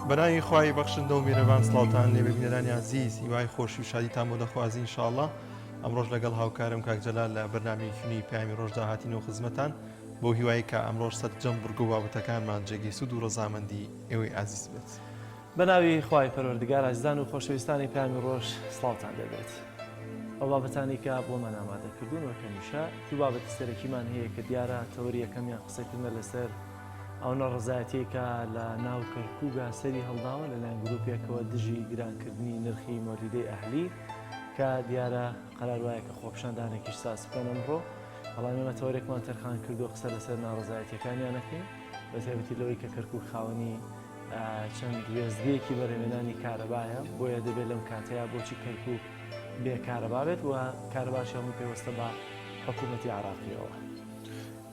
بەناوی خوای بەخشندە و میرەبان سڵاوتان لێ بینەرانی ئازیز هیوای خۆشی و شادیتان بۆ دەخوازین ئینشاڵڵا ئەمڕۆش لەگەڵ هاوکارم کاک جەلال لە بەرنامەیەکی نوێی پەیامی ڕۆژدا هاتینەوە خزمەتان بەو هیوای کە ئەمڕۆش سەرجەم بڕگە و بابەتەکانمان جێگەی سوود و ڕەزامەندی ئێوەی ئازیز بێت. بەناوی خوای پەروەردگار ئازیزان و خۆشەویستانی پەیامی ڕۆژ سڵاوتان لێبێت. ئەو بابەتانەی کە بۆمان ئامادە کردوون وەک هەمیشە دوو بابەتی سەرەکیمان هەیە کە دیارە تەوەری یەکەمیان قسەکردنە لەسەر ئەو ناڕەزایەتیەی کە لە ناو کەرکووکا سەری هەڵداوە لەلایەن گروپێکەوە دژی گرانکردنی نرخی مۆلیدەی ئەهلی کە دیارە قەرار وایە کە خۆپیشاندانێکیش ساز بکەن ئەمڕۆ بەڵام ئێمە تەوەرێکمان تەرخان کردووە قسە لەسەر ناڕەزایەتیەکانیان ئەکەین بە تایبەتی لەوەی کە کەرکووک خاوەنی چەند وێستگەیەکی بەرهەمێنانی کارەبایە بۆیە دەبێت لەم کاتەیە بۆچی کەرکووک بێ کارەبا بێت و کارەباش هەموو پەیوەستە بە حکوومەتی عراقیەوە.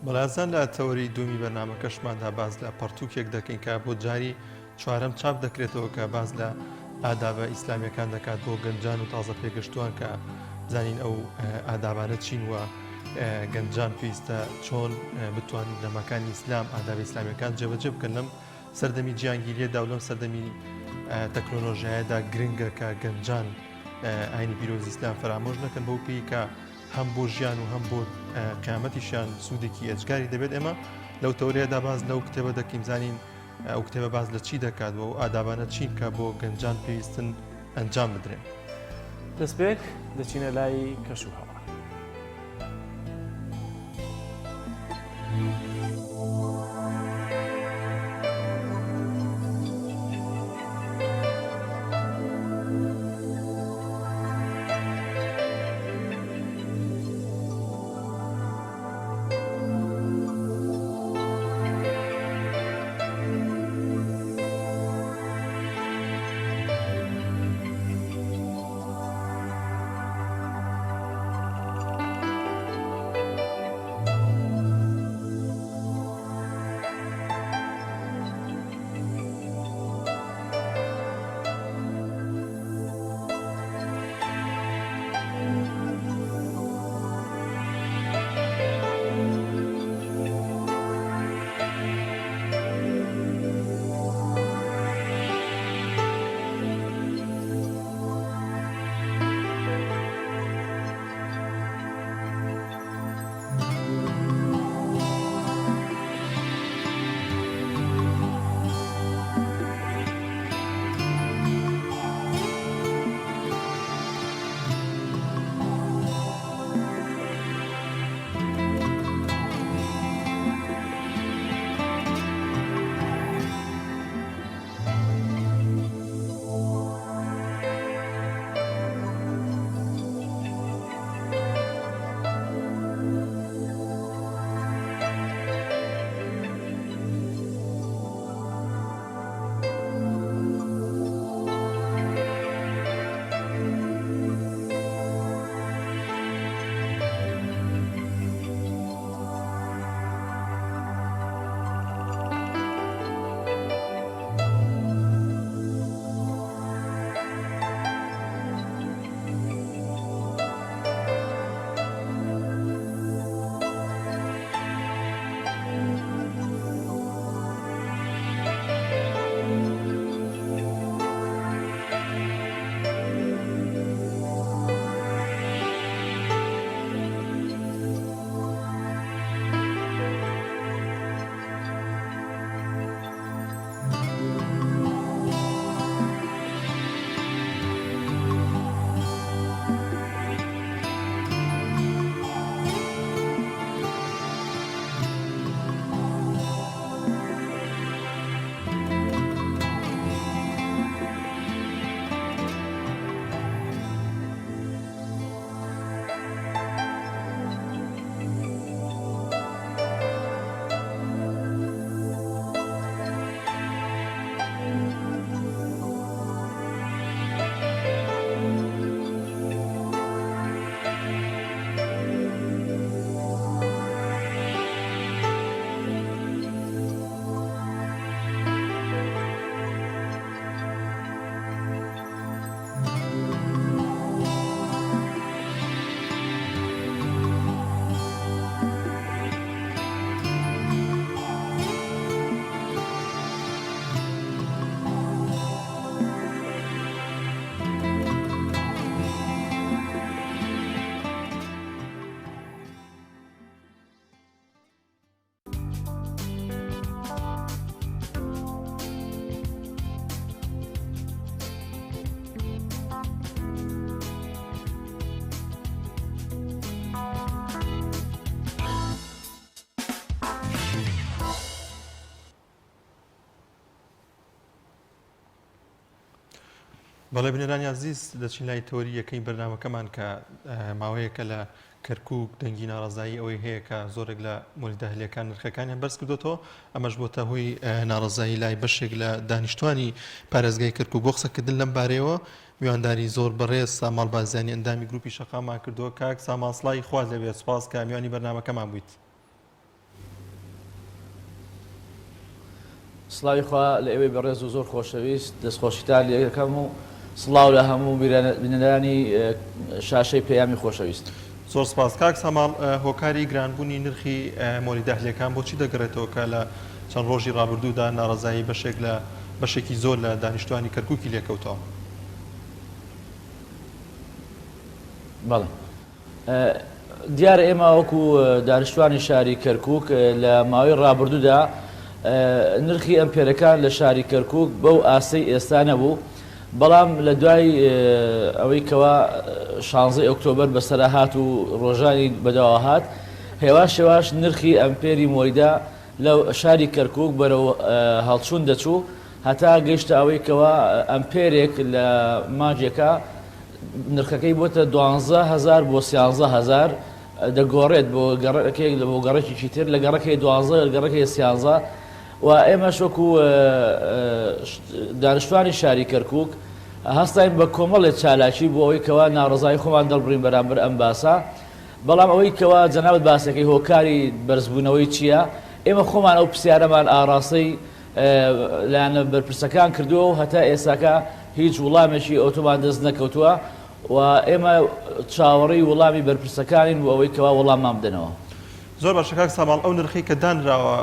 بەڵێزان لە تەوەری دوومی بەرنامەکەشماندا باس لە پەڕتووکێک دەکەین کە بۆ جاری چوارەم چاپ دەکرێتەوە کە باس لە ئادابە ئیسلامیەکان دەکات بۆ گەنجان و تازە پێگەشتوان کە زانین ئەو ئادابانە چین و گەنجان پێویستە چۆن بتوانن بنەماکانی ئیسلام ئادابە ئیسلامیەکان جێبەجێ بکەن لەم سەردەمی جیانگیریەدا و لەم سەردەمی تەکنۆلۆژیایەدا گرنگە کە گەنجان ئاینی پیرۆزی ئیسلام فەرامۆش نەکەن بەو پێی کە هەم بۆ ژیان و هەم بۆ قیامەتیشیان سوودێکی ئێجگاری دەبێت ئێمە لەو تەورەیەدا باس لەو کتێبە دەکەین زانین ئەو کتێبە باس لە چی دەکات و ئەو ئادابانە چین کە بۆ گەنجان پێویستن ئەنجام بدرێن. دەستپێک دەچینە لای کەش و هەوا. بەڵێ بینەرانی ئازیز دەچین لای تەوەری یەکەی بەرنامەکەمان کە ماوەیەکە لە کەرکوک دەنگی ناڕەزایی ئەوەی هەیە کە زۆرێک لە مۆلیدە ئەهلیەکان نرخەکانیان بەرز کردۆتەوە ئەمەش بۆتە هۆی ناڕەزایی لای بەشێک لە دانیشتوانی پارێزگای کەرکوک بۆ قسەکردن لەم بارەیەوە میوانداری زۆر بەڕێز ساماڵ بازیانی ئەندامی گروپی شەقامان کردووە کاک ساماڵ سڵاوی خوات لێبێت سوپاس کە میوانی بەرنامەکەمان بوویت. سڵاوی خوا لە ئێوەی بەڕێز و زۆر خۆشەویست، دەستخۆشیتان لێ دەکەم و سڵاو لە هەموو بینەرانی شاشەی پەیامی خۆشەویست. زۆر سپاس. کاک ساماڵ هۆکاری گرانبوونی نرخی مۆلیدە ئەهلیەکان بۆچی دەگەڕێتەوە کە لە چەند ڕۆژی ڕابردوودا ناڕەزایی بەشێک لە بەشێکی زۆر لە دانیشتوانی کەرکوکی لێکەوتەوە؟ بەڵێ. دیارە ئێمە وەکو دانیشتوانی شاری کەرکوک لە ماوەی ڕابردوودا نرخی ئەمپێرەکان لە شاری کەرکوک بەو ئاستەی ئێستا نەبوو، بەڵام لە دوای ئەوەی کەوا شانزەی ئۆکتۆبەر بەسەرا هات و ڕۆژانی بەدواوە هات هێواش هێواش نرخی ئەمپێری مۆلیدە لە شاری کەرکوک بەرەو هەڵچوون دەچوو هەتا گەیشتە ئەوەی کەوا ئەمپێرێک لە مانگێکا نرخەکەی بۆتە 12000 بۆ 13000 دەگۆڕێت بۆ گەڕەکێک بۆ گەڕەکێکی تر لە گەڕەکەی دوانزە گەڕەکەی سیانزە و ئێمەش وەکو دانیشتوانی شاری کەرکک هەستاین بە کۆمەڵێک چالاکی بۆ ئەوەی کەوا ناڕزای خۆمان دەربڕین بەرامبەر ئەم باسە بەڵام ئەوەی کەوا جەنابت باسەکەی هۆکاری بەرزبوونەوەی چییە ئێمە خۆمان ئەو پرسیارەمان ئاڕاستەی لایەنە بەرپرسەکان کردووە و هەتا ئێستاکە هیچ وڵامێکی ئەوتۆمان دەست نەکەوتووە و ئێمە چاوەڕێی وڵامی بەرپرسەکانین بۆ ئەوەی کەوا وەڵاممان بدەنەوە. زۆر باشە کاک ساماڵ ئەو نرخەی کە دانراوە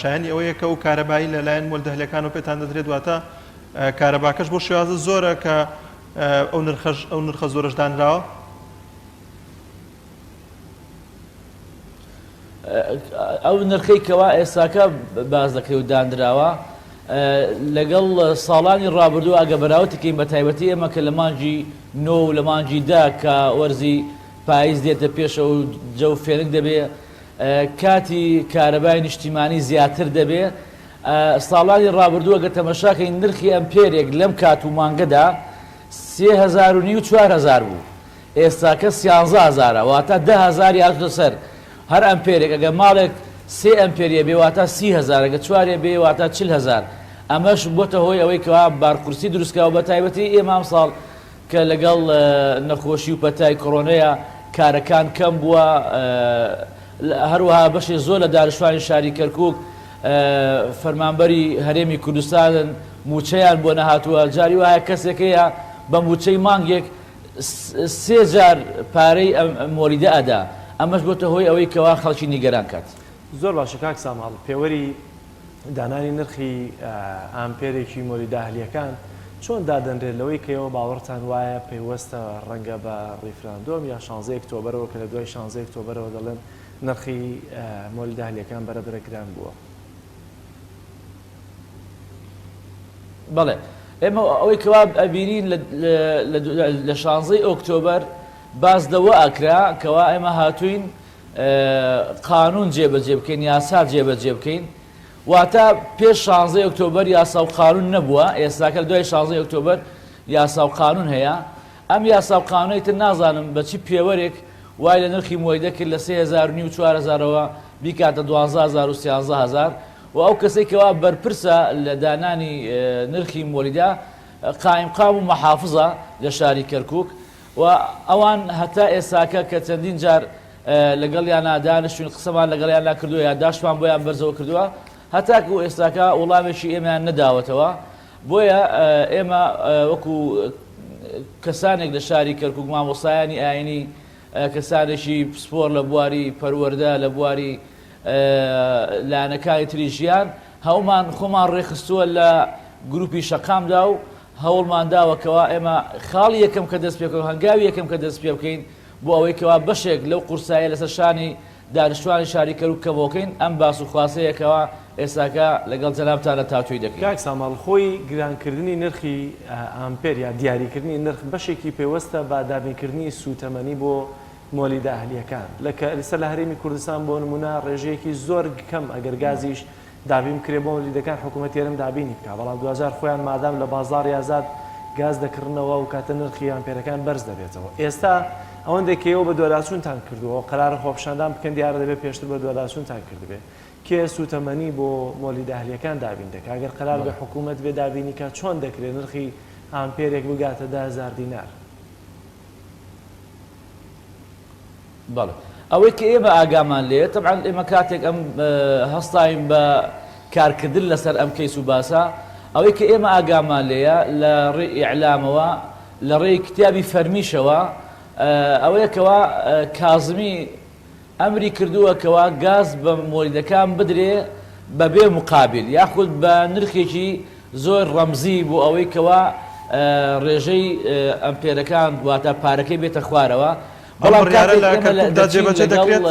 شایەنی ئەوەیە کە ئەو کارەبایی لە لایەن مۆلدەهلەکانەوە پێتان دەدرێت واتە کارەباکەش بۆ شێوازە زۆرە کە ئەو نرخەش ئەو نرخە زۆرەش دانراوە؟ ئەو نرخەی کەوا ئێستاکە باس دەکرێت و دانراوە لەگەڵ ساڵانی ڕابردوو ئەگە بەراوردی کەین بە تایبەتی ئێمە کە لە مانگی نۆ و لە مانگی دە کە وەرزی پاییز دێتە پێشەوە و جەو فێنک دەبێ کاتی کارەبای نیشتیمانی زیاتر دەبێ ساڵانی ڕابردوو ئەگە تەمەشاکەین نرخی ئەمپێرێک لەم کات و مانگەدا 3500 4000 بوو ئێستاکە سیانزە هەزارە واتە دە هەزاری هاتوتە سەر هەر ئەمپێرێک ئەگەر ماڵێک سێ ئەمپێریە بێ واتە 30 هەزار ئەگەر چوارێ بێ واتە 40 هەزار ئەمەش بۆتە هۆی ئەوەی کەوا بارقورسی دروستکراوە بە تایبەتی ئێمە ئەمساڵ کە لەگەڵ نەخۆشی و پەتای کۆرۆنەیە کارەکان کەم بووە هەروەها بەشێ زۆر لە دانیشتوانی شاری کەرکک فەرمانبەری هەرێمی کوردستانن مووچەیان بۆ نەهاتووە جاری وایە کەسێک هەیە بە مووچەی مانگێک سێ جار پارەی مۆلیدە ئەدا، ئەمەش بۆتە هۆی ئەوەی کەوا خەڵکی نیگەران کات. زۆر باشە کاک ساماڵ، پێوەری دانانی نرخی ئامپێرێکی مۆلیدە ئەهلییەکان چۆن دادەنرێت لەوەی کە ئێوە باوەڕتان وایە پەیوەستە ڕەنگە بە ڕیفراندۆم یا شانزەی ئەکتۆبەرەوە کە لە دوای شانزەی ئەکتۆبەرەوە دەڵێن نرخی مۆلیدە ئەهلییەکان بەرە بەرە گران بووە؟ بەڵێ ئێمە ئەوەی کەوا ئەبینین لە شانزەی ئۆکتۆبەر باس لەوە ئەکرا کەوا ئێمە هاتوین قانون جێبەجێ بکەین یاسا جێبەجێ بکەین واتە پێش شانزەی ئۆکتۆبەر یاسا و قانون نەبووە ئێستاکە دوای شانزەی ئۆکتۆبەر یاسا و قانون هەیە ئەم یاسا و قانونەی تر نازانم بە چی پێوەرێک وای لە نرخی مۆیدە کرد لە 3000 و 4000ەوە بیکاتە 12000 و 13000 و ئەو کەسەی کەوا بەرپرسە لە دانانی نرخی مۆلیدە قائیمقام و مەحافزە لە شاری کەرکوک و ئەوان هەتا ئێستاکە کە چەندین جار لەگەڵیانا دانیشتوین قسەمان لەگەڵیانا کردووە یاداشتمان بۆیان بەرزەوە کردووە هەتاکو ئێستاکە وڵامێکی ئێمەیان نەداوەتەوە بۆیە ئێمە وەکو کەسانێک لە شاری کەرکوک مامۆستایانی ئاینی کەسانێکی پسپۆر لە بواری پەروەردە لە بواری لایەنەکانی تری ژیان هەومان خۆمان ڕێکخستووە لە گروپی شەقامدا و هەوڵمان داوە کەوا ئێمە خاڵی یەکەم کە دەست پێ بکەین هەنگاوی یەکەم کە دەست پێ بکەین بۆ ئەوەی کەوا بەشێک لەو قورسایە لەسەر شانی دانیشتوانی شاری کەرکوک کەمەوەکەین ئەم باس و خواسەیە کەوا ئێستاکە لەگەڵ جەنابتانە تاوتوێی دەکەین. کاک ساماڵ خۆی گرانکردنی نرخی ئامپێر یا دیاریکردنی نرخ بەشێکی پەیوەستە بە دابینکردنی سووتەمەنی بۆ مۆلیدە ئەهلییەکان لە کە ئێستا لە هەرێمی کوردستان بۆ نموونە ڕێژەیەکی زۆر کەم ئەگەر گازیش دابین بکرێت بۆ مۆلیدەکان حکوومەتی هەرێم دابینی بکا بەڵام دواجار خۆیان مادام لە بازاڕی ئازاد گاز دەکڕنەوە و کاتە نرخی ئامپێرەکان بەرز دەبێتەوە. ئێستا ئەوەندێک کە ئێوە بەدواداچوونتان کردووە و قەرارە خۆپیشاندان بکەن دیارە دەبێت پێشتر بەدواداچوونتان کردبێ. کێ سووتەمەنی بۆ مۆلیدە ئەهلییەکان دابین دەکا؟ گەر قەرار بێ حکوومەت بێ دابینی کا چۆن دەکرێ نرخی ئامپێرێک بگاتە 10,000 دینار؟ بەڵێ ئەوەی کە ئێمە ئاگامان لێیە تەبعەن ئێمە کاتێک ئەم هەستاین بە کارکردن لەسەر ئەم کەیس و باسە ئەوەی کە ئێمە ئاگامان لێیە لە ڕێی ئیعلامەوە لە ڕێی کتابی فەرمیشەوە ئەوەیە کەوا کازمی ئەمری کردووە کەوا گاز بە مۆلیدەکان بدرێ بە بێ مقابل یاخود بە نرخێکی زۆر ڕەمزی بۆ ئەوەی کەوا ڕێژەی ئەمپێرەکان واتە پارەکەی بێتە خوارەوە ئەم بەڵام بڕیارە کاتێک لە ئێمە لە کەرکوکدا دەچین جێبەجێ لەگەڵ دەکرێت؟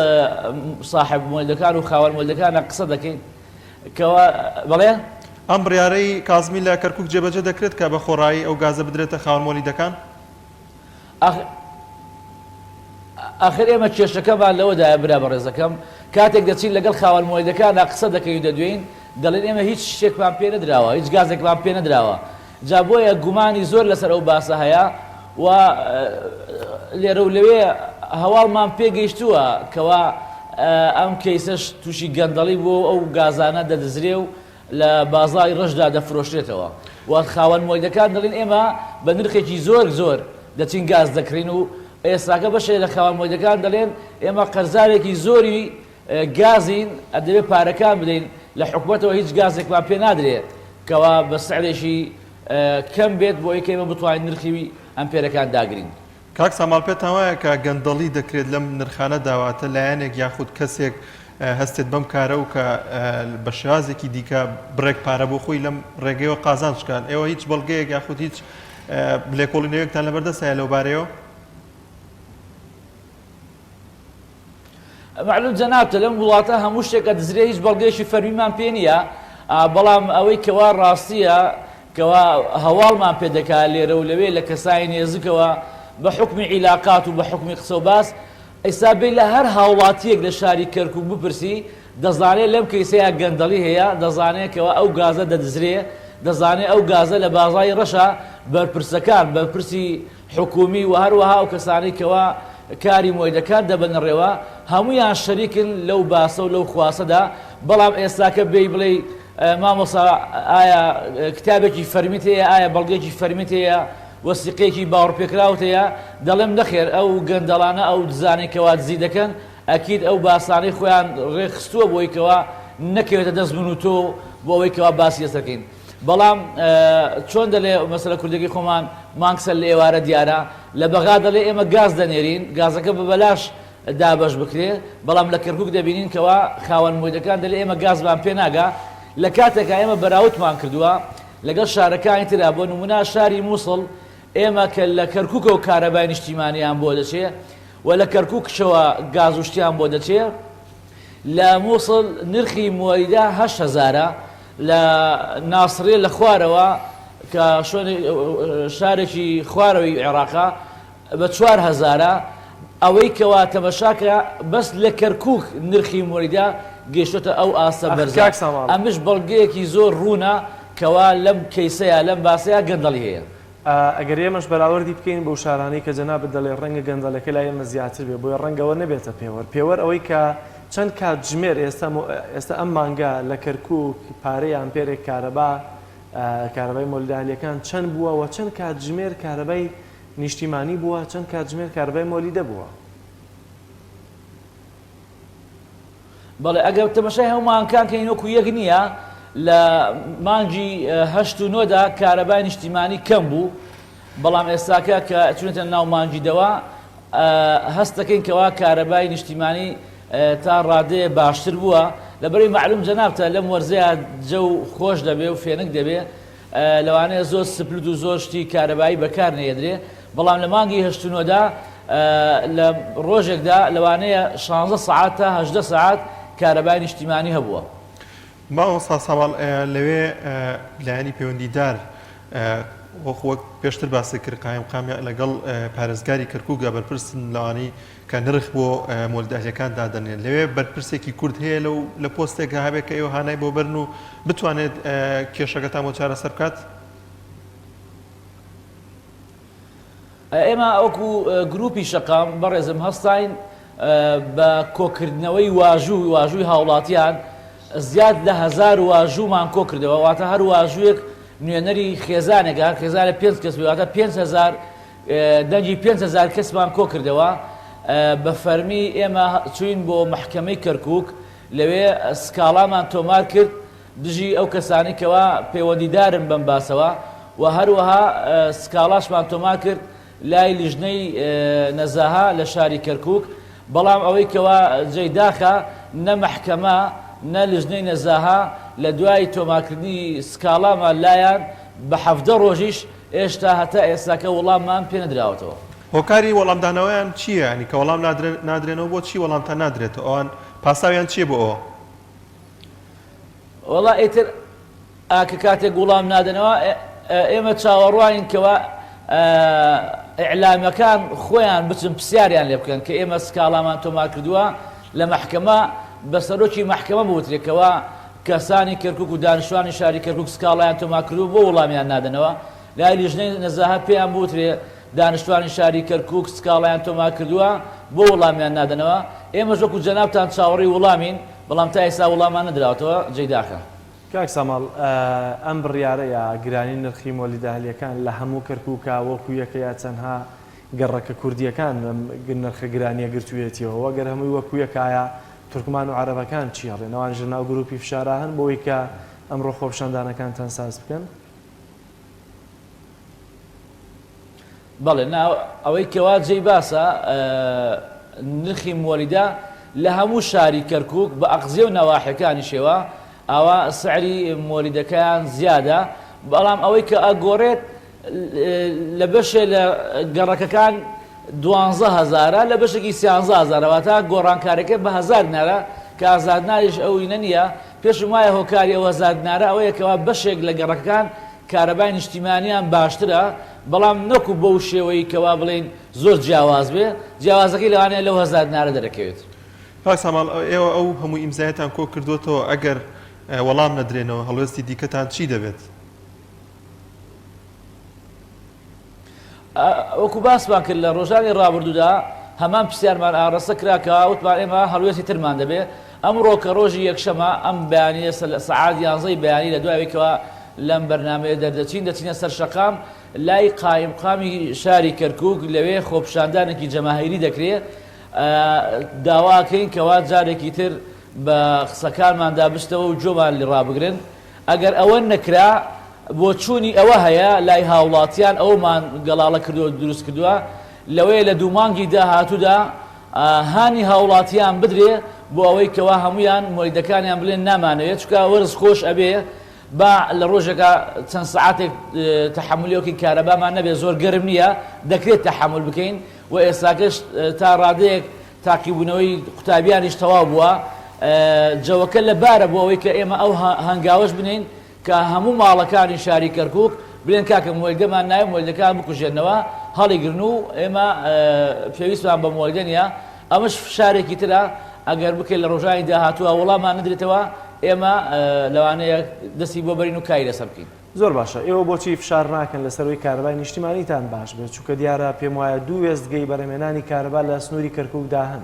ساحێب مۆلیدەکان و خاوەن مۆلیدەکانا قسە دەکەین کەوا بەڵێ؟ ئەم بڕیارەی کازمی لە کەرکوک جێبەجێ دەکرێت کە بە خۆڕایی ئەو گازە بدرێتە خاوەن مۆلیدەکان؟ ئاخر ئێمە کێشەکەمان لەوەدایە برا بەڕێزەکەم کاتێک دەچین لەگەڵ خاوەن مۆلیدەکانا قسە دەکەین و دەدوێین دەڵێن ئێمە هیچ شتێکمان پێ نەدراوە هیچ گازێکمان پێ نەدراوە جا بۆیە گومانی زۆر لەسەر ئەو باسە هەیە و لێرە و لەوێ هەواڵمان پێگەیشتووە کەوا ئەم کەیسەش تووشی گەندەڵی بووە و ئەو گازانە دەدزرێ و لە بازاڕی ڕەشدا دەفرۆشرێتەوە و خاوەن مۆلیدەکان دەڵێن ئێمە بە نرخێکی زۆر زۆر دەچین گاز دەکڕین و ئێستاکە بەشێک لە خاوەن مۆلیدەکان دەڵێن ئێمە قەرزارێکی زۆری گازین دەبێت پارەکان بدەین لە حکومەتەوە هیچ گازێکمان پێ نادرێ کەوا بە سعرێکی کەم بێت بۆ ئەوەی کە ئێمە بتوانین نرخی ئەمپێرەکان داگرین. کاک ساماڵ پێتان وایە کە گەندەڵی دەکرێت لەم نرخانەدا واتە لایەنێک یاخود کەسێک هەستێت بەم کارە و کە بە شێوازێکی دیکە بڕێک پارە بۆ خۆی لەم ڕێگەیەوە قازانج بکات ئێوە هیچ بەڵگەیەک یاخود هیچ لێکۆڵینەوەیەکتان لەبەردەست هەیە لەو بارەیەوە؟ مەعلوم جەنابتە لەم وڵاتە هەموو شتێک ئەدزرێ هیچ بەڵگەیەکی فەرمیمان پێ نییە بەڵام ئەوەی کەوا ڕاستیە کەوا هەواڵمان پێ دەکا لێرە و لەوێ لە کەسانی نێزکەوە بە حوکمی عیلاقات و بە حوکمی قسە و باس ئیستا بێ لە هەر هاوڵاتیەک لە شاری کەرکوک بپرسی دەزانێ لەم کەیسەیا گەندەڵی هەیە دەزانێ کەوا ئەو گازە دەدزرێ دەزانێ ئەو گازە لە بازاڕی ڕەشە بەرپرسەکان بەرپرسی حکومی و هەروەها ئەو کەسانەی کەوا کاری مۆیدەکان دەبەنە ڕێوە هەموویان شەریکن لەو باسە و لەو خواسەدا بەڵام ئێستاکە بێی بڵێی مامۆستا ئایا کتابێکی فەرمیت هەیە ئایا بەڵگەیەکی فەرمیت هەیە وەسیقەیەکی باوەڕپێکراوت هەیە دەڵێم نەخێر ئەو گەندەڵانە ئەو دزانەی کەوا دزی دەکەن ئەکید ئەو باسانەی خۆیان ڕێکخستووە بۆی کەوا نەکەوێتە دەست من و تۆ بۆ ئەوەی کەوا باسی لەسەر کەین بەڵام چۆن دەلێ مەسەلە کوردەکەی خۆمان مانگ سەر لە ئێوارە دیارە لە بەغا دەڵێ ئێمە گاز دەنێرین گازەکە بە بەلاش دابەش بکرێ بەڵام لە کەرکوک دەبینین کەوا خاوەن مۆیدەکان دەلێ ئێمە گازمان پێ ناگا لە کاتێکا ئێمە بەراوتمان کردووە لەگەڵ شارەکانی ترا بۆ نمونە شاری موسڵ ئێمە کە لە کەرکوکەوە کارەبای نیشتیمانیان بۆ دەچێ و لە کەرکوکشەوە گاز و شتیان بۆ دەچێ لە موسڵ نرخی مۆریدە هەشت هەزارە لە ناسڕیە لە خوارەوە کە شوێنی شارێکی خوارەوەی عێراقە بە چوار هەزارە ئەوەی کەوا تەمەشاکە بەس لە کەرکوک نرخی مۆریدە گەیشتۆتە ئەو ئاستە ئەخ بەرزە کاک ساماڵ. ئەمش بەڵگەیەکی زۆر ڕوونە کەوا لەم کەیسەیا لەم باسەیا گەندەڵی هەیە. ئەگەر ئێمەش بەراوردی بکەین بەو شارانەی کە جەنابت دەڵێی ڕەنگە گەندەڵیەکە لای ئێمە زیاتر بێ بۆیە ڕەنگە ئەوە نەبێتە پێوەر پێوەر ئەوەی کە چەند کاتژمێر ئێستا ئێستا ئەم مانگە لە کەرکوک پارەی ئامپێرێک کارەبا کارەبای مۆلیدە ئەهلیەکان چەند بووە و چەند کاتژمێر کارەبای نیشتیمانی بووە چەند کاتژمێر کارەبای مۆلیدە بووە؟ بەڵێ ئەگەر تەمەشای هەموو مانگەکان کەین وەکو یەک نییە لە مانگی هەشت و نۆدا کارەبای نیشتیمانی کەم بوو بەڵام ئێستاکە کە چونێتە ناو مانگی دەوە هەست دەکەین کەوا کارەبای نیشتیمانی تا ڕادەیە باشتر بووە لەبەرەی معلوم جەنابتە لەم وەرزەیە جەو خۆش دەبێ و فێنک دەبێ لەوانەیە زۆر سپلت و زۆر شتی کارەبایی بەکار نەیەدرێ، بەڵام لە مانگی هەشت و نۆدا لە ڕۆژێکدا لەوانەیە شانزە سەعات تا 18 سەعات کارەبای نیشتیمانی هەبووە. مامۆستا ساواڵ لەوێ لایەنی پەیوەندیدار وەک وەک پێشتر باست کرد قایمقام لەگەڵ پارێزگاری کەرکووکدا بەرپرسن لەوانەی کە نرخ بۆ مۆلیدە ئەهلیەکان دادەنێن لەوێ بەرپرسێکی کورد هەیە لەو لە پۆستێکا هەبێت کە ئێوە هانای بۆ بەرن و بتوانێت کێشەکەتان بۆ چارەسەر بکات؟ ئێمە وەکو گروپی شەقام بەڕێزم هەستاین بە کۆکردنەوەی واژوو واژووی هاوڵاتیان زیاد لە هەزار واژوومان کۆکردەوە واتە هەر واژوویەک نوێنەری خێزانێکە هەر خێزانە پێنج کەس بێ واتە 5000 دەنگی 5000 کەسمان کۆکردەوە بە فەرمی ئێمە چوین بۆ مەحکەمەی کەرکک لەوێ سکاڵامان تۆمار کرد دژی ئەو کەسانەی کەوا پەیوەندیدارن بەم باسەوە و هەروەها سکاڵاشمان تۆمار کرد لای لیژنەی نەزاهە لە شاری کەرکوک، بەڵام ئەوەی کەوا جێی داخە نە مەحکەمە نە لیژنەی نەزاهە لە دوای تۆمارکردنی سکاڵامان لایان بە 17 ڕۆژیش ئێشتا هەتا ئێستاکە وڵاممان پێ نەدراوەتەوە. هۆکاری وەڵامدانەوەیان چییە؟ یانی کە وەڵام نادرێنەوە بۆچی وەڵامتان نادرێتەوە؟ ئەوان پاساویان چییە بۆ ئەوە؟ وەڵا ئیتر ئاکە کاتێک وڵام نادەنەوە ئێمە چاوەڕوانین کەوا ئیعلامەکان خۆیان بچن پرسیاریان لێ بکەن کە ئێمە سکاڵامان تۆمار کردووە لە مەحکەمە بە سەرۆکی مەحکەمە بوترێت کەوا کەسانی کەرکک و دانیشتوانی شاری کەرکک سکاڵایان تۆمار کردووە بۆ وڵامیان نادەنەوە لای لیژنەی نەزاهە پێیان بوترێ دانیشتوانی شاری کەرکوک سکاڵایان تۆمار کردووە، بۆ وڵامیان نادەنەوە؟ ئێمەش وەکو جەنابتان چاوەڕێی وڵامین، بەڵام تا ئێستا وڵامان نەدراوەتەوە، جێی داخە. کاک ساماڵ، ئەم بڕیارە یا گرانی نرخی مۆلیدە ئەهلییەکان لە هەموو کەرکوکا وەکو یەکە یا تەنها گەڕەکە کوردییەکان ئەم نرخە گرانییە گرتوویەتیەوە؟ وە گەر هەمووی وەکو یەکە ئایا تورکمان و عەرەبەکان چی ئەڵێن؟ ئەوانیش لە ناو گروپی فشارا هەن بۆوەی کە ئەمڕۆ خۆپیشاندانەکانتان ساز بکەن؟ بەڵێ نا ئەوەی کەوا جێی باسە نرخی مۆلیدە لە هەموو شاری کەرکک بە ئەقزیە و نەواحەکانیشەوە ئاوا سعری مۆلیدەکەیان زیادە بەڵام ئەوەی کە ئەگۆڕێت لە بەشێ لە گەڕەکەکان دوانزە هەزارە لە بەشێکی سیانزە هەزارە واتە گۆڕانکارەکە بە هەزار دینارە کە هەزار دیناریش ئەو ینە نییە پێشم وایە هۆکاری ئەو هەزار دینارە ئەوەیە کەوا بەشێک لە گەڕەکەکان کارەبای نیشتیمانیان باشترە بەڵام نەکو بەو شێوەی کەوا بڵێین زۆر جیاواز بێ جیاوازەکەی لەوانەیە لەو هەزار دینارە دەرەکەوێت. کاک ساماڵ ئێوە ئەو هەموو ئیمزایەتان کۆ کردووەتەوە ئەگەر وەڵام نەدرێنەوە هەڵوێستی دیکەتان چی دەبێت؟ وەکو باسمان کرد لە ڕۆژانی ڕابردوودا هەمان پرسیارمان ئاڕاستە کرا کە وتمان ئێمە هەڵوێستی ترمان دەبێ ئەمڕۆ کە ڕۆژی یەکشەمە ئەم بەیانیە سەعات یانزەی بەیانی لە دوای کەوا لەم بەرنامەیە دەردەچین دەچینە سەر شەقام لای قایمقامی شاری کەرکک لەوێ خۆپیشاندانێکی جەماهیری دەکرێ داواکەین کەوا جارێکی تر بە قسەکانماندا بچتەوە و جۆمان لێ ڕابگرن ئەگەر ئەوە نەکرا بۆچوونی ئەوە هەیە لای هاوڵاتیان ئەومان گەڵاڵە کردووە دروست کردووە لەوەیە لە دوو مانگی داهاتوودا هانی هاوڵاتیان بدرێ بۆ ئەوەی کەوا هەمویان مۆلیدەکانیان بلێن نامانەوێت چونکە وەرز خۆش ئەبێ با لە ڕۆژێکا چەند سەعاتێک تەحەمولی کارەبامان نەبێ زۆر گەرم نییە دەکرێت تەحەمول بکەین و ئێستاکەش تا ڕادەیەک تاقیبوونەوەی قوتابیانیش تەواو بووە، جەوەکە لەبارە بۆ ئەوەی کە ئێمە ئەو هەنگاوەش بنێین کە هەموو ماڵەکانی شاری کەرکووک بلێن کاکە مۆلیدەمان ناوێ مۆلیدەکان بکوژێنەوە هەڵیگرن و ئێمە پێویستمان بە مۆلیدە نییە ئەمەش فشارێکی ترە ئەگەر بکرێت لە ڕۆژانی داهاتووە وەڵامان نەدرێتەوە ئێمە لەوانەیە دەستی بۆ بەرین و کاری لەسەر بکەین. زۆر باشە ئێوە بۆچی فشار ناکەن لەسەر ئەوەی کارەبای نیشتیمانیتان باش بێت چونکە دیارە پێم وایە دوو وێستگەی بەرهەمهێنانی کارەبا لە سنووری کەرکوکدا هەن.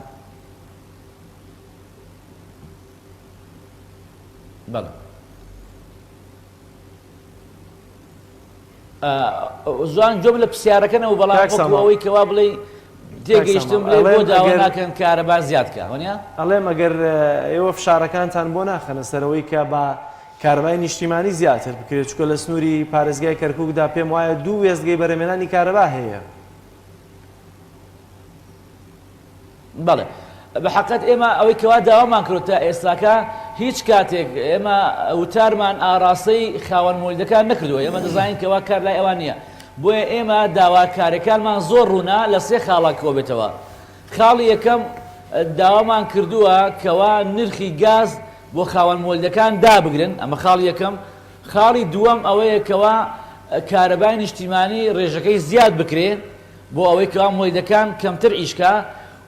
بەڵێ. زوان گوێم لە پرسیارەکە نەبوو بەڵام کاک وەکو ساماڵ ئەوەی کەوا بڵێی کاک تێگەیشتم ساماڵ بڵێ بۆ ئەڵێم داوا ئەگەر ناکەن کارەبا زیاد کە وەنیە؟ ئەڵێم ئەگەر ئێوە فشارەکانتان بۆ ناخەنە سەرەوەی کە بە کارەبای نیشتیمانی زیاتر بکرێت، چونکە لە سنووری پارێزگای کەرکووکدا پێم وایە دوو وێستگەی بەرهەمهێنانی کارەبا هەیە. بەڵێ بە حەقت ئێمە ئەوەی کەوا داوامان کردوە تا ئێستاکە هیچ کاتێک ئێمە وتارمان ئاراستەی خاوەن مۆلیدەکان نەکردووە ئێمە دەزانین کەوا کار لای ئەوان نییە بۆیە ئێمە داواکارەکانمان زۆر ڕوونە لە سێ خاڵا کۆبێتەوە خاڵی یەکەم داوامان کردووە کەوا نرخی گاز بۆ خاوەن مۆلیدەکان دابگرن ئەمە خاڵی یەکەم خاڵی دووەم ئەوەیە کەوا کارەبای نیشتیمانی ڕێژەکەی زیاد بکرێ بۆ ئەوەی کەوا مۆلیدەکان کەمتر ئیشکا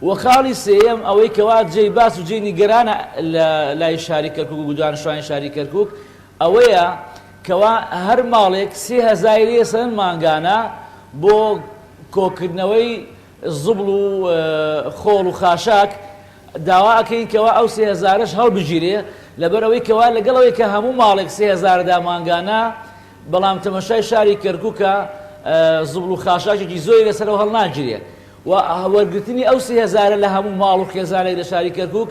و خاڵی سێیەم ئەوەی کەوا جێی باس و جێی نیگەرانە لە لای شاری کەرکوک و دانیشتوانی شاری کەرکوک ئەوەیە کەوا هەر ماڵێک سێ هەزاری لێ سەن مانگانە بۆ. کۆکردنەوەی زبڵ و خۆڵ و خاشاک، داوا ئەکەین کەوا ئەو سێ هەزارەش هەڵبگیرێ، لەبەر ئەوەی کەوا لەگەڵ ئەوەی کە هەموو ماڵێک سێ هەزارە دا مانگانە، بەڵام تەمەشای شاری کەرکوکە زبڵ و خاشاکێکی زۆری لەسەرەوە هەڵناگیرێ و وەرگرتنی ئەو سێ هەزارە لە هەموو ماڵ و خێزانێک لە شاری کەرکوک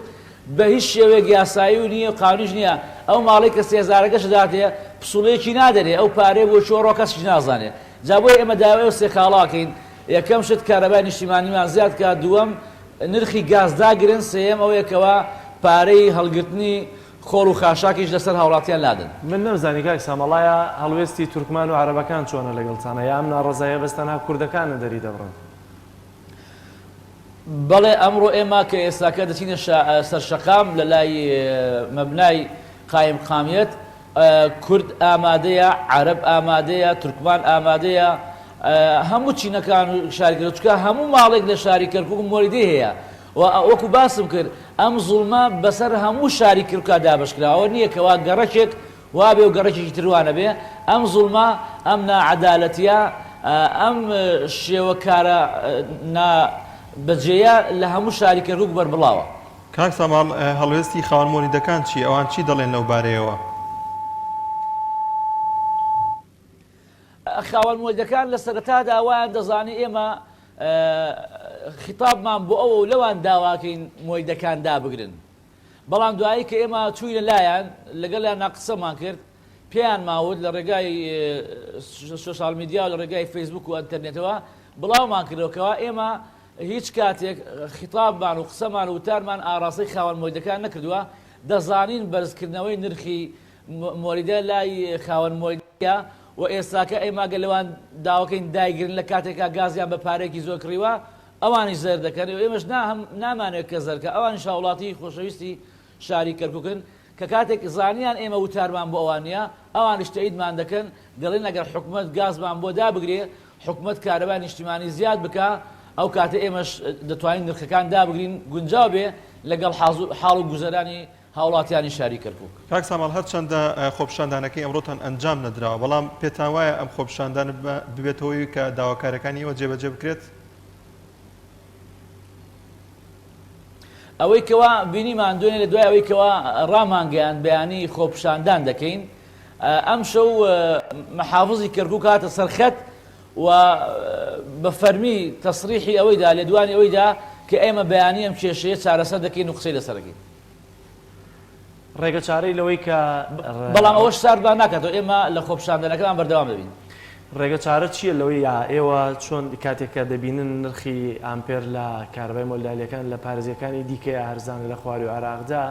بە هیچ شێوەیەک یاسایی و نییە و قانونیش نییە، ئەو ماڵەی کە سێ هەزارەکەش دەداتێ پسوڵەیەکی نادەرێ، ئەو پارەیە بۆ کوێ ڕۆ کەسیش نازانێ. جا بۆیە ئێمە داوای ئەو سێ خاڵە ئەکەین، یەکەم شت کارەبای نیشتیمانیمان زیاد کا، دووەم نرخی گاز داگرن، سێیەم ئەوەیە کەوا پارەی هەڵگرتنی خۆڵ و خاشاکیش لەسەر هاوڵاتیان لادەن. من نەمزانی کاک ساماڵ ئایا هەڵوێستی تورکمان و عەرەبەکان چۆنە لەگەڵتانا یا ئەم ناڕەزاییە بەس تەنها کوردەکانن دەری دەبڕن؟ بەڵێ ئەمڕۆ ئێمە کە ئێستاکە دەچینە سەر شەقام لە لای مەبنای قایمقامیەت کورد ئامادەیە، عەرەب ئامادەیە، تورکمان ئامادەیە، هەموو چینەکان و شاری کەرکوک، چونکە هەموو ماڵێک لە شاری کەرکوک مۆلیدەی هەیە و وەکو باسم کرد ئەم زوڵمە بەسەر هەموو شاری کەرکوکا دابەش کراوە، ئەوە نییە کەوا گەڕەکێک وابێ و گەڕەکێکی تر وا نەبێ، ئەم زوڵمە، ئەم ناعەدالەتییە، ئەم شێوە کارە نا بەجێیە لە هەموو شاری کەرکوک بەربڵاوە. کاک ساماڵ هەڵوێستی خاوەن مۆلیدەکان چییە؟ ئەوان چی دەڵێن لەو بارەیەوە؟ خاوەن مۆلیدەکان لە سەرەتادا وایان دەزانی ئێمە خیتابمان بۆ ئەوە و لەوان داواکەین مۆلیدەکان دابگرن، بەڵام دوایی کە ئێمە چووینە لایان لەگەڵیاندا قسەمان کرد پێیانمان وت لە ڕێگای سۆشیال میدیا و لە ڕێگای فەیسبوک و ئەنتەرنێتەوە بڵاومان کردەوە کەوا ئێمە هیچ کاتێک خیتابمان و قسەمان و وتارمان ئاڕاستەی خاوەن مۆلیدەکان نەکردووە، دەزانین بەرزکردنەوەی نرخی مۆلیدە لای خاوەن مۆلیدە و ئێستاکە ئێمە گەر لەوان داواکەین دایگرن لە کاتێکا گازیان بە پارەیەکی زۆر کڕیوە ئەوانیش زەرەر دەکەن و ئێمەش نامانەوێت کە زەرەر کە ئەوانیش هاوڵاتی خۆشەویستی شاری کەرکوکن کە کاتێک زانیان ئێمە وتارمان بۆ ئەوان نییە ئەوانیش تەئیدمان دەکەن دەڵێن ئەگەر حکومەت گازمان بۆ دابگرێ حکومەت کارەبای نیشتیمانی زیاد بکا ئەو کاتە ئێمەش دەتوانین نرخەکان دابگرین گونجاو بێ لەگەڵ حاڵ و گوزەرانی هاوڵاتیانی شاری کەرکوک. کاک ساماڵ هەرچەندە خۆپیشاندانەکەی ئەمڕۆتان ئەنجام نەدراوە، بەڵام پێتان وایە ئەم خۆپیشاندانە ببێتە هۆی کە داواکاریەکانی ئێوە جێبەجێ بکرێت؟ ئەوەی کەوا بینیمان دوێنێ لە دوای ئەوەی کەوا ڕامانگەیاند بەیانی خۆپیشاندان دەکەین، ئەمشەو محافزی کەرکوک هاتە سەر خەت و بە فەرمی تەسریحی ئەوەی دا، لێدوانی ئەوەی دا کە ئێمە بەیانی ئەم کێشەیە چارەسەر دەکەین و قسەی لەسەر دەکەین. ڕێگە چارەی لەوەی کە. بەڵام ئەوەش ساردمان ناکاتەوە، ئێمە لە خۆپیشاندانەکەمان بەردەوام دەبین. ڕێگە چارە چییە لەوەی یا ئێوە چۆن کاتێک کە دەبینن نرخی ئامپێر لە کارەبای مۆلیدالییەکان لە پارێزگەکانی دیکەیە هەرزانە لە خوارووی عێراقدا،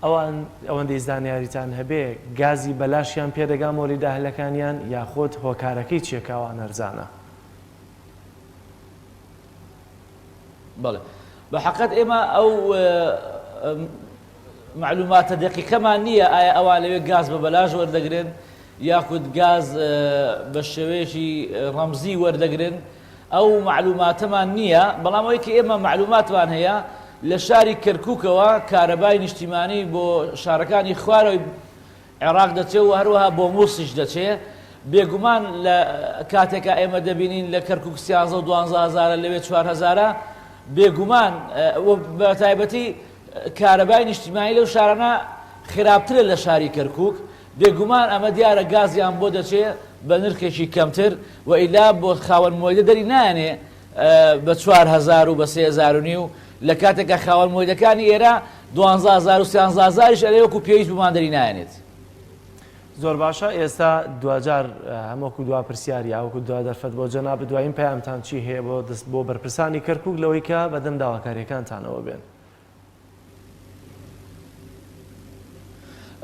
ئەوان ئەوەندەی زانیاریتان هەبێ گازی بەلاشیان پێ دەگا مۆلیدە ئەهلەکانیان یاخود هۆکارەکەی چیە کە ئەوان هەرزانە؟ بەڵێ بە حەقت ئێمە ئەو مەعلوماتە دەقیقەمان نییە ئایا ئەوان لەوێ گاز بە بەلاش وەردەگرن یاخود گاز بە شێوەیەکی ڕەمزی وەردەگرن ئەو مەعلوماتەمان نییە، بەڵام ئەوەی کە ئێمە مەعلوماتمان هەیە لە شاری کەرکوکەوە کارەبای نیشتیمانی بۆ شارەکانی خوارەوەی عێراق دەچێ و هەروەها بۆ موسڵیش دەچێ، بێگومان لە کاتێکا ئێمە دەبینین لە کەرکوک سیانزە و دوانزە هەزارە لەوێ چوار هەزارە، بێگومان و بە تایبەتی کارەبای نیشتیمانی لەو شارانە خراپترە لە شاری کەرکوک، بێگومان ئەمە دیارە گازیان بۆ دەچێ بە نرخێکی کەمتر و ئیلا بۆ خاوەن مۆلیدە دەری نایەنێ بە 4000 و بە 3000 و نیو لە کاتێکا خاوەن مۆلیدەکانی ئێرە 12000 و 13000یش ئەرێ وەکو پێویست بۆمان دەری نایەنێت. زۆر باشە ئێستا دواجار هەم وەکو دوا پرسیار یا وەکو دوا دەرفەت بۆ جەنابت دوایین پەیامتان چی هەیە بۆ دەست بۆ بەرپرسانی کەرکوک لەوەی کە بەدەم داواکاریەکانتانەوە بێن؟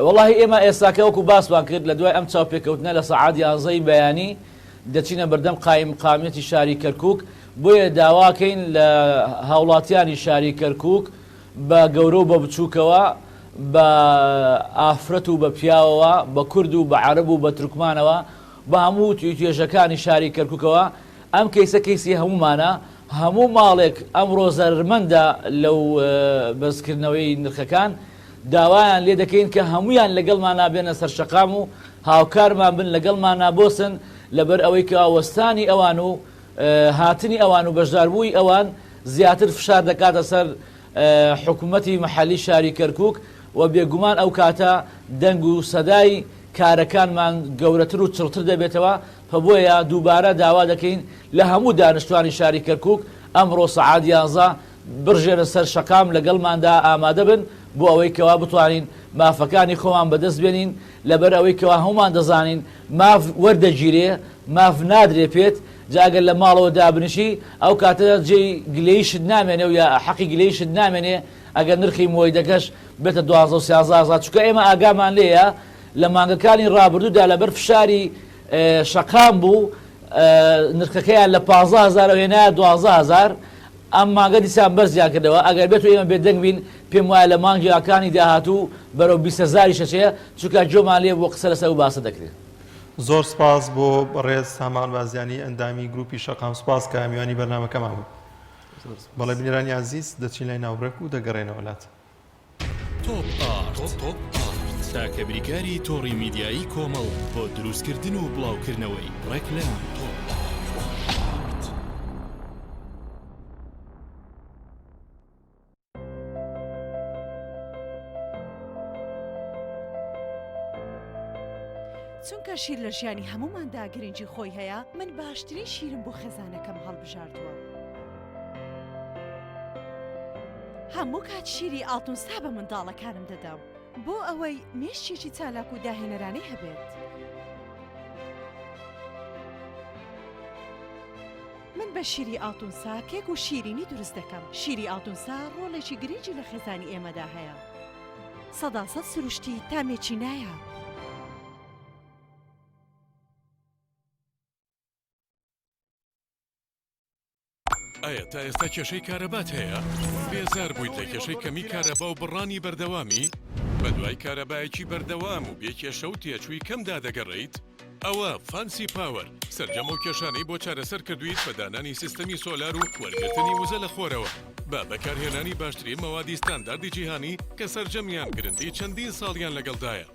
وەڵاهی ئێمە ئێستاکە وەکو باسمان کرد لە دوای ئەم چاوپێکەوتنە لە سەعات یانزەی بەیانی دەچینە بەردەم قایمقامیەتی شاری کەرکوک بۆیە داواکەین لە هاوڵاتیانی شاری کەرکوک بە گەورە و بە بچووکەوە بە ئافرەت و بە پیاوەوە بە کورد و بە عەرەب و بە تورکمانەوە بە هەموو توێژەکانی شاری کەرکوکەوە ئەم کەیسە کەیسی هەموومانە، هەموو ماڵێک ئەمڕۆ زەرەرمەندە لەو بەرزکردنەوەی نرخەکان، داوایان لێ دەکەین کە هەموویان لەگەڵمانا بێنە سەر شەقام و هاوکارمان بن لەگەڵمانا بۆسن، لەبەر ئەوەی کە وەستانی ئەوان و. هاتنی ئەوان و بەشداربووی ئەوان زیاتر فشار دەکاتە سەر حکومەتی محەلی شاری کەرکوک و بێگومان ئەو کاتە دەنگ و سەدای کارەکانمان گەورەتر و چڕتر دەبێتەوە، پبۆیە دووبارە داوا دەکەین لە هەموو دانشتوانی شاری کەرکوک ئەمڕۆ سەعات یانزە بڕژێنە سەر شەقام لەگەڵماندا ئامادە بن بۆ ئەوەی کەوا بتوانین مافەکانی خۆمان بەدەست بێنین لەبەر ئەوەی کەوا هەموومان دەزانین ماف وەردەگیرێ ماف نادرێ پێت جا ئەگەر لە ماڵەوە دابنیشی ئەو کاتە جێی گلەییشت نامێنێ و یا حەقی گلەییشت نامێنێ ئەگەر نرخی مۆیدەکەش بێتە 12 و 13 هەزار چونکە ئێمە ئاگامان لێیە لە مانگەکانی ڕابردوودا لەبەر فشاری شەقام بوو نرخەکەیان لە 15 هەزارەوە هێنایە 12 هەزار ئەم مانگە دیسان بەرزیان کردەوە ئەگەر بێت و ئێمە بێدەنگ بین پێم وایە لە مانگیاکانی داهاتوو بەرەو 20 هەزاریش ئەچێ چونکە گوێمان لێ بووە قسە لەسەر ئەو باسە دەکرێت. زۆر سپاس بۆ بەڕێز سامان بازیانی ئەندامی گروپی شەقام سپاس کە میوانی بەرنامەکەمان بوو. بەڵێ بینەرانی ئازیز دەچین لای ناوبرەک و دەگەڕێنەوە لات. تۆپ ئارت تاکە بریکاری تۆڕی میدیایی کۆمەڵ بۆ دروستکردن و بڵاوکردنەوەی ڕێکلام. چونکە شیر لە ژیانی هەمووماندا گرنگی خۆی هەیە، من باشترین شیرم بۆ خێزانەکەم هەڵبژاردووە. هەموو کات شیری ئاڵتونسا بە منداڵەکانم دەدەم بۆ ئەوەی مێشکێکی چالاک و داهێنەرانەی هەبێت. من بە شیری ئاڵتونسا کێک و شیرینی دروست دەکەم. شیری ئاڵتونسا ڕۆڵێکی گرنگی لە خێزانی ئێمەدا هەیە. سەداسەد سروشتی تامێکی نایاب. ئایا تا ئێستا کێشەی کارەبات هەیە؟ بێزار بوویت لە کێشەی کەمی کارەبا و بڕانی بەردەوامی؟ بەدوای کارەبایەکی بەردەوام و بێ کێشە و تێچووی کەمدا دەگەڕێیت؟ ئەوە فانسی پاوەر سەرجەم ئەو کێشانەی بۆ چارەسەر کردوویت بە دانانی سیستەمی سۆلار و وەرگرتنی وزە لە خۆرەوە بە بەکارهێنانی باشترین مەوادی ستانداردی جیهانی کە سەرجەمیان گرنتی چەندین ساڵیان لەگەڵدایە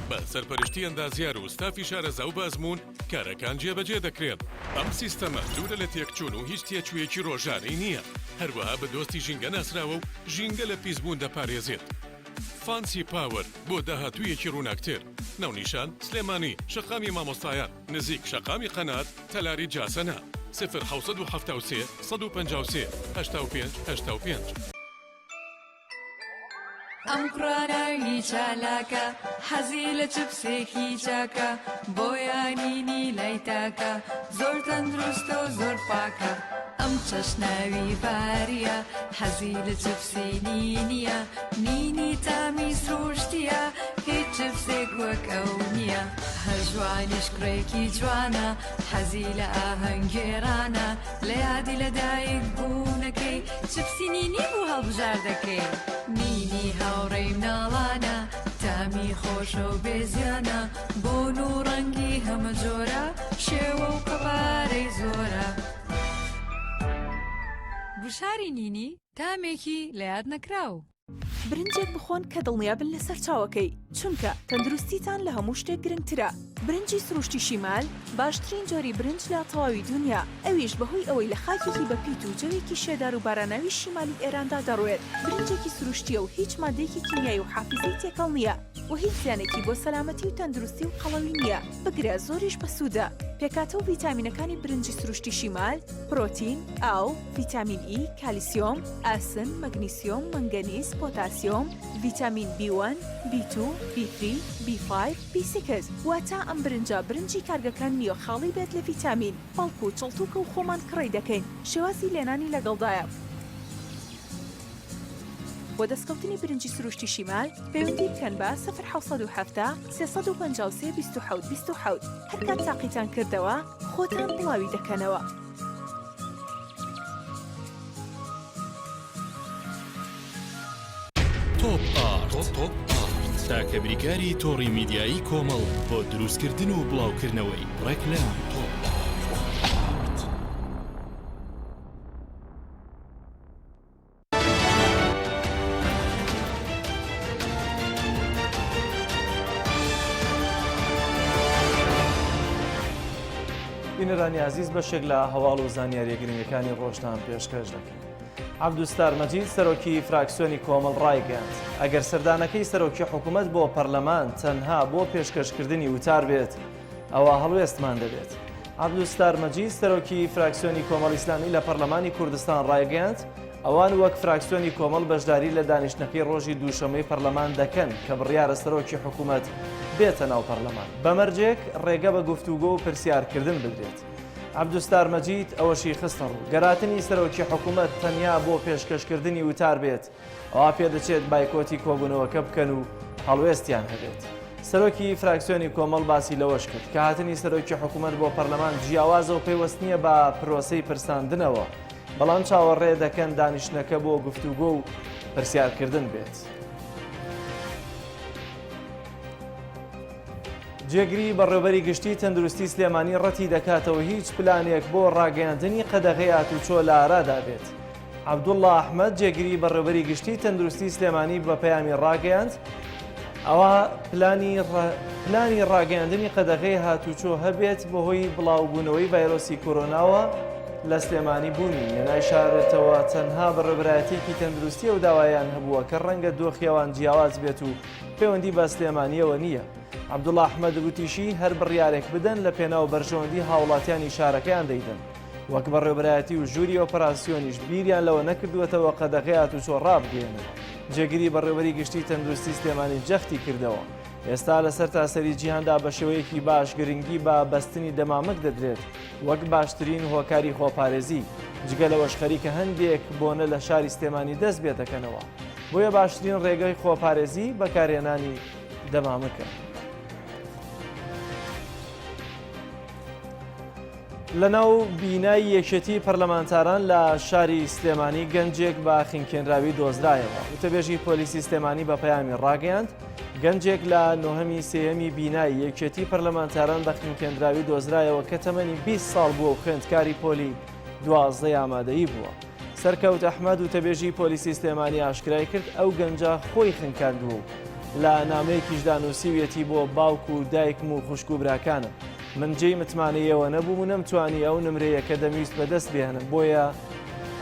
بە سەرپەرشتی ئەندازیار و ستافی شارەزا و بە ئەزموون کارەکان جێبەجێ دەکرێن. ئەم سیستەمە دوورە لە تێکچوون و هیچ تێچوویەکی ڕۆژانەی نییە، هەروەها بە دۆستی ژینگە ناسراوە و ژینگە لە پیسبوون دەپارێزێت. فانسی پاوەر بۆ داهاتوویەکی ڕووناکتر. ناونیشان، سلێمانی، شەقامی مامۆستایان، نزیک شەقامی قەنات، تەلاری جاسەنە. 0773 153 85 85. ئەم کوڕە ناوی چالاکە حەزی لە چپسێکی چاکە بۆیە نینی لای تاکە زۆر تەندروستە و زۆر پاکە ئەم چەشناوی باریە حەزی لە چپسی نینیە نینی تامی سروشتیە هیچ چپسێک وەک ئەو نییە هەر جوانیش کوڕێکی جوانە حەزی لە ئاهەنگگێڕانە لە یادی لە دایک بوونەکەی چپسی نینی بوو هەڵبژاردەکەی. نینی هاوڕێی مناڵانە تامی خۆشە و بێ زیانە بۆن و ڕەنگی هەمە جۆرە شێوە و قەبارەی زۆرە. گوشاری نینی تامێکی لە یاد نەکراو. برنجێک بخۆن کە دڵنیابن لە سەرچاوەکەی، چونکە تەندروستیتان لە هەموو شتێک گرنگترە. برنجی سروشتی شیمال باشترین جۆری برنج لە تەواوی دونیا، ئەویش بەهۆی ئەوەی لە خاکێکی بەپیت و جەوێکی شێدار و باراناوی شیمالی ئێراندا دەڕوێت، برنجێکی سروشتییە و هیچ ماددەیەکی کیمیایی و حافیزەی تێکەڵ نییە و هیچ زیانێکی بۆ سەلامەتی و تەندروستی و قەڵەوی نییە، بگرە زۆریش بەسوودە. پێکهاتە و ڤیتامینەکانی برنجی سروشتی شیمال، پرۆتین، ئاو، ڤیتامین ئی، کالیسیۆم، ئاسن، مەگنیسیۆم، مەنگەنیز، پۆتاسیۆم، ڤیتامین بی وەن، بی توو، بی ثری، بی فایڤ، بی سیکس، واتە ئەم برنجە برنجی کارگەکان نییە خاڵی بێت لە ڤیتامین، بەڵکو چڵتوکە و خۆمان کڕی دەکەین، شێوازی لێنانی لەگەڵدایە. بۆ دەستکەوتنی برنجی سروشتی شیمال پەیوەندی بکەن بە، سفر 770 353 27 27، هەرکات تاقیتان کردەوە خۆتان بڵاوی دەکەنەوە. تۆپ ئارت تاکە بریکاری تۆڕی میدیایی کۆمەڵ بۆ دروستکردن و بڵاوکردنەوەی ڕێکلام. بینەرانی ئازیز بەشێک لە هەواڵ و زانیاریە گرنگەکانی ڕۆژتان پێشکەش دەکەین. عەبدولستار مەجید سەرۆکی فراکسیۆنی کۆمەڵ ڕایگەیاند، ئەگەر سەردانەکەی سەرۆکی حکوومەت بۆ پەرلەمان تەنها بۆ پێشکەشکردنی وتار بێت، ئەوا هەڵوێستمان دەبێت. عەبدولستار مەجید سەرۆکی فراکسیۆنی کۆمەڵ ئیسلامی لە پەرلەمانی کوردستان ڕایگەیاند، ئەوان وەک فراکسیۆنی کۆمەڵ بەشداری لە دانیشتنەکەی ڕۆژی دووشەممەی پەرلەمان دەکەن کە بڕیارە سەرۆکی حکوومەت بێتە ناو پەرلەمان، بە مەرجێک ڕێگە بە گفتوگۆ و پرسیارکردن بدرێت. عەبدولستار مەجید ئەوەشی خستەڕوو، گەر هاتنی سەرۆکی حکوومەت تەنیا بۆ پێشکەشکردنی وتار بێت، ئەوا پێدەچێت بایکۆتی کۆبوونەوەکە بکەن و هەڵوێستیان هەبێت. سەرۆکی فراکسیۆنی کۆمەڵ باسی لەوەش کرد، کە هاتنی سەرۆکی حکوومەت بۆ پەرلەمان جیاوازە و پەیوەست نییە بە پرۆسەی پرساندنەوە، بەڵام چاوەڕێ دەکەن دانیشتنەکە بۆ گفتوگۆ و پرسیارکردن بێت. جێگری بەڕێوبەری گشتی تەندروستی سلێمانی ڕەتی دەکاتەوە هیچ پلانێک بۆ ڕاگەیاندنی قەدەغەی هاتوچۆ لە ئارادا بێت. عەبدوڵڵا ئەحمەد جێگری بەڕێوبەری گشتی تەندروستی سلێمانی بە پەیامی ڕاگەیاند، ئەوا پلانی پلانی ڕاگەیاندنی قەدەغەی هاتوچۆ هەبێت بەهۆی بڵاوبوونەوەی ڤایرۆسی کۆرۆناوە لە سلێمانی بوونی نیە نایشارێتەوە تەنها بەڕێوبەرایەتیەکی تەندروستی ئەو داوایان هەبووە کە ڕەنگە دۆخی ئەوان جیاواز بێت و پەیوەندی بە سلێمانیەوە نییە. عەبدوڵا ئەحمەد وتیشی، هەر بڕیارێک بدەن لە پێناو بەرژەوەندی هاوڵاتیانی شارەکەیان دەیدەن. وەک بەڕێوەبەرایەتی و ژووری ئۆپەراسیۆنیش بیریان لەوە نەکردووەتەوە قەدەغەی هاتوچۆ ڕابگەیەنن. جێگری بەڕێوەبەری گشتی تەندروستی سلێمانی جەختی کردەوە، ئێستا لە سەرتاسەری جیهاندا بە شێوەیەکی باش گرنگی بە بەستنی دەمامک دەدرێت وەک باشترین هۆکاری خۆپارێزی، جگە لەوەش خەریکە هەندێک بۆنە لە شاری سلێمانی دەست پێدەکەنەوە، بۆیە باشترین ڕێگەی خۆپارێزی بەکارهێنانی دەمامکە. لەناو بینای یەکێتی پەرلەمانتاران لە شاری سلێمانی گەنجێک بە خنکێنراوی دۆزرایەوە. وتەبێژی پۆلیسی سلێمانی بە پەیامی ڕاگەیاند، گەنجێک لە نۆهەمی سێیەمی بینای یەکێتی پەرلەمانتاران بە خنکێندراوی دۆزرایەوە کە تەمەنی 20 ساڵ بووە و خوێندکاری پۆلی دوازدەی ئامادەیی بووە. سەرکەوت ئەحمەد وتەبێژی پۆلیسی سلێمانی ئاشکرای کرد، ئەو گەنجە خۆی خنکاندووە و لە نامەیەکیشدا نووسیویەتی بۆ باوک و دایکم و خوشک و براکانم من جێی متمانەی ئێوە نەبووم و نەمتوانی ئەو نمرەیە کە دەمویست بەدەست بهێنم بۆیە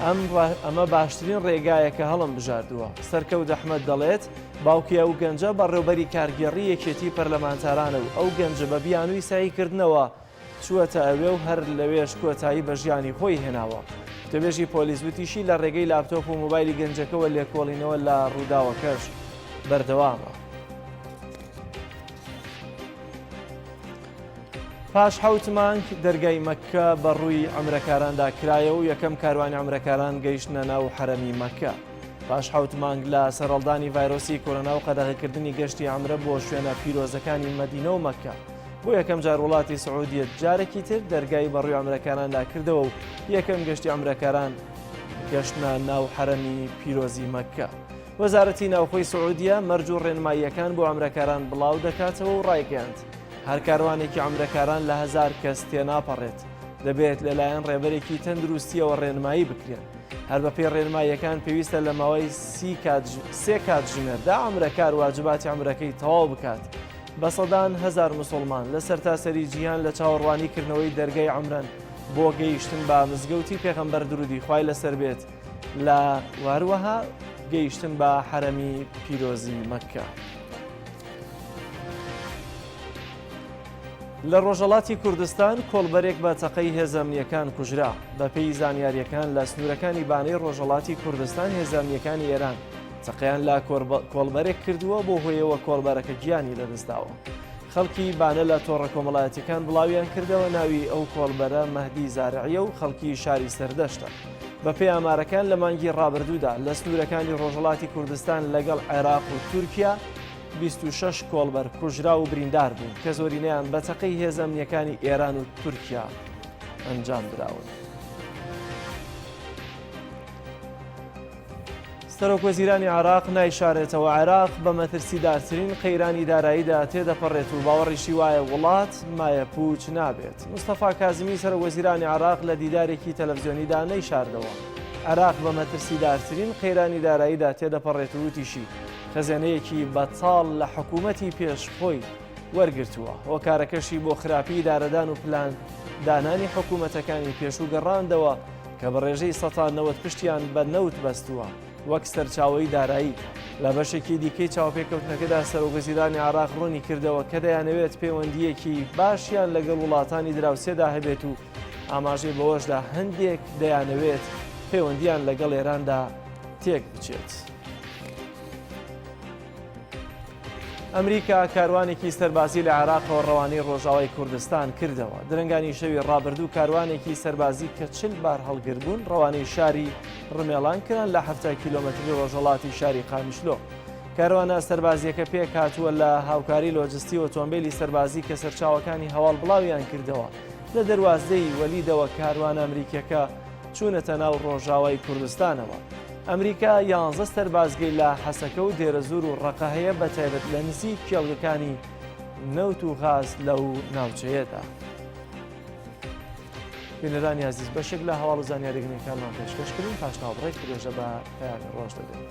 ئەم ئەمە باشترین ڕێگایە کە هەڵم بژاردووە. سەرکەوت ئەحمەد دەڵێت، باوکی ئەو گەنجە بەڕێوبەری کارگێڕی یەکێتی پەرلەمانتارانە و ئەو گەنجە بە بیانووی سەعیکردنەوە چووەتە ئەوێ و هەر لەوێش کۆتایی بە ژیانی خۆی هێناوە. وتەبێژی پۆلیس وتیشی، لە ڕێگەی لاپتۆپ و مۆبایلی گەنجەکەوە لێکۆڵینەوە لە ڕووداوەکەش بەردەوامە. پاش حەوت مانگ دەرگای مەککە بە ڕووی عەمرەکاراندا کرایەوە و یەکەم کاروانی عەمرەکاران گەیشتنە ناو حەرەمی مەککە. پاش حەوت مانگ لە سەرهەڵدانی ڤایرۆسی کۆرۆنا و قەدەغەکردنی گەشتی عەمرە بۆ شوێنە پیرۆزەکانی مەدینە و مەککە، بۆ یەکەم جار وڵاتی سعودیە جارێکی تر دەرگای بە ڕووی عەمرەکاراندا کردەوە و یەکەم گەشتی عەمرەکاران گەشتنە ناو حەرەمی پیرۆزی مەککە. وەزارەتی ناوخۆی سعودیە مەرج و ڕێنماییەکان بۆ عەمرەکاران بڵاو دەکاتەوە و ڕایگەیاند، هەر کاروانێکی عەمرەکاران لە هەزار کەس تێناپەڕێت، دەبێت لەلایەن ڕێبەرێکی تەندروستییەوە ڕێنمایی بکرێن. هەر بەپێی ڕێنماییەکان پێویستە لە ماوەی سێ کاتژمێردا عەمرەکار واجباتی عەمرەکەی تەواو بکات. بە سەدان هەزار مسوڵمان لە سەرتاسەری جیهان لە چاوەڕوانی کردنەوەی دەرگای عەمرەن بۆ گەیشتن بە مزگەوتی پێغەمبەر درودی خوای لەسەر بێت لە و هەروەها گەیشتن بە حەرەمی پیرۆزی مەککە. لە ڕۆژهەڵاتی کوردستان کۆڵبەرێک بە تەقەی هێزە ئەمنییەکان کوژرا. بەپێی زانیارییەکان لە سنوورەکانی بانەی ڕۆژهەڵاتی کوردستان هێزە ئەمنییەکانی ئێران تەقەیان لە کۆڵبەرێک کردووە بۆ هۆیەوە کۆڵبەرەکە گیانی لەدەستداوە. خەڵکی بانە لە تۆڕە کۆمەڵایەتیەکان بڵاویان کردەوە ناوی ئەو کۆڵبەرە مەهدی زارعیە و خەڵکی شاری سەردەشتە. بەپێی ئامارەکان لە مانگی ڕابردوودا لە سنوورەکانی ڕۆژهەڵاتی کوردستان لەگەڵ عێراق و تورکیا 26 کۆڵبەر کوژراو و بریندار بوون کە زۆرینەیان بە تەقەی هێزە ئەمنییەکانی ئێران و تورکیا ئەنجام دراون. سەرۆکوەزیرانی عێراق نایشارێتەوە عێراق بە مەترسیدارترین قەیرانی داراییدا تێدەپەڕێت و باوەڕیشی وایە وڵات مایەپووچ نابێت. مستەفا کازمی سەرۆکوەزیرانی عێراق لە دیدارێکی تەلەڤزیۆنیدا نەیشاردەوە عێراق بە مەترسیدارترین قەیرانی داراییدا تێدەپەڕێت و وتیشی خەزێنەیەکی بەتاڵ لە حکوومەتی پێش خۆی وەرگرتووە، هۆکارەکەشی بۆ خراپی ئیدارەدان و پلان. دانانی حکوومەتەکانی پێشوو گەڕاندەوە کە بە ڕێژەی سەتا 90 پشتیان بە نەوت بەستووە وەک سەرچاوەی دارایی. لە بەشێکی دیکەی چاوپێکەوتنەکەدا سەرۆکوەزیرانی عێراق ڕوونی کردەوە کە دەیانەوێت پەیوەندییەکی باشیان لەگەڵ وڵاتانی دراوسێدا هەبێت و ئاماژەی بەوەشدا هەندێک دەیانەوێت پەیوەندییان لەگەڵ ئێراندا تێک بچێت. ئەمریکا کاروانێکی سەربازی لە عێراقەوە ڕەوانەی ڕۆژاوای کوردستان کردەوە. درەنگانی شەوی ڕابردوو کاروانێکی سەربازی کە 40 بارهەڵگر بوون ڕەوانەی شاری ڕمێڵان کران لە 70 کیلۆمەتری ڕۆژهەڵاتی شاری قامیشلۆ. کاروانە سەربازیەکە پێکهاتووە لە هاوکاری لۆجستی ئۆتۆمبیلی سەربازی کە سەرچاوەکانی هەواڵ بڵاویان کردەوە. لە دەروازەی وەلیدەوە کاروانە ئەمریکیەکە چوونەتە ناو ڕۆژاوای کوردستانەوە. ئەمریکا یانزە سەربازگەی لە حەسەکە و دێرەزوور و ڕەقە هەیە بە تایبەت لە نزیک کێڵگەکانی نەوت و غاز لەو ناوچەیەدا. بینەرانی ئازیز بەشێک لە هەواڵ و زانیاری گرنگەکانمان پێشکەش کردن پاش ناوبڕێک درێژە بە پەیامی ڕۆژ دەدەین.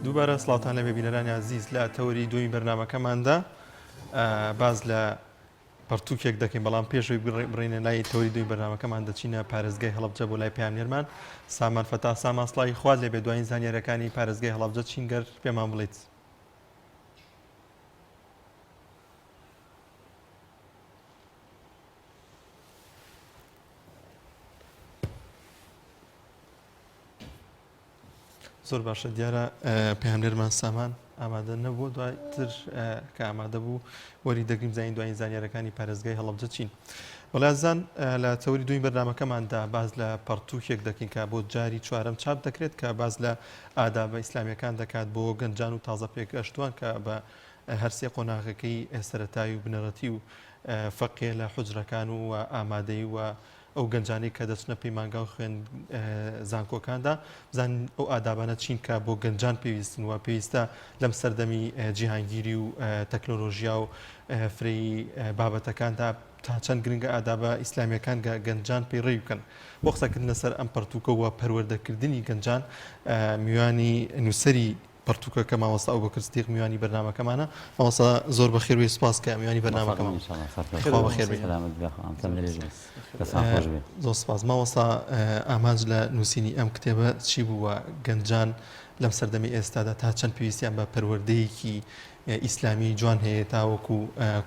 دووبارە سڵاوتان لەبێ بینەرانی عزیز لە تەوەری دووی بەرنمەکەماندا باس لە پەڕتووکێک دەکەین، بەڵام پێش ئەوەی بڕێینە لای تەوەری دووی بەرنامەکەمان دەچینە پارێزگای هەڵەبجە بۆ لای پەیامنێرمان سامان فەتاح. سامان سڵاوی خوات لێبێ، دوایین زانیارییەکانی پارێزگای هەڵەبجە چین گەر پێمان بڵێیت؟ زۆر باشە دیارە پەیامنێرمان سامان ئامادە نەبوو دواتر کە ئامادە بوو وەری دەگریم زانین دوایین زانیارەکانی پارێزگای هەڵەبجە چین. بەڵێزان لە تەوری دوی بەرنمەکەماندا باز لە پەڕتووکێک دەکەین کە بۆ جاری چوارەم چاپ دەکرێت کە باز لە ئادابە ئیسلامیەکان دەکات بۆ گەنجان و تازە پێگەشتوان کە بە هەرسێ قۆناغەکەی سەتایی و بنەڕەتی و فەقێ لە حجرەکان و ئامادەی و ئەو گەنجانەی کە دەچنە پەیمانگا و خوێند زانکۆکاندا بزانین ئەو ئادابانە چین کە بۆ گەنجان پێویستن و پێویستە لەم سەردەمی جیهانگیری و تەکنۆلۆژیا و فرەی بابەتەکاندا تا چەند گرنگە ئادابە ئیسلامیەکان گەنجان پەیڕەوی بکەن بۆ قسەکردن لەسەر ئەم پەرتوکە و پەروەردەکردنی گەنجان میوانی نووسەری پەڕتووکەکە مامۆستا ئەبوبەکر سدیق میوانی بەرنامەکەمانە. مامۆستا زۆر بەخێر بێی سوپاس کە میوانی بەرنامەکەمان خوا بەخێر بێی. زۆر سوپاس مامۆستا ئامانج لە نووسینی ئەم کتێبە چی بوو و گەنجان لەم سەردەمی ئێستادا تا چەند پێویستیان بە پەروەردەیەکی ئیسلامی جوان هەیە تاوەکو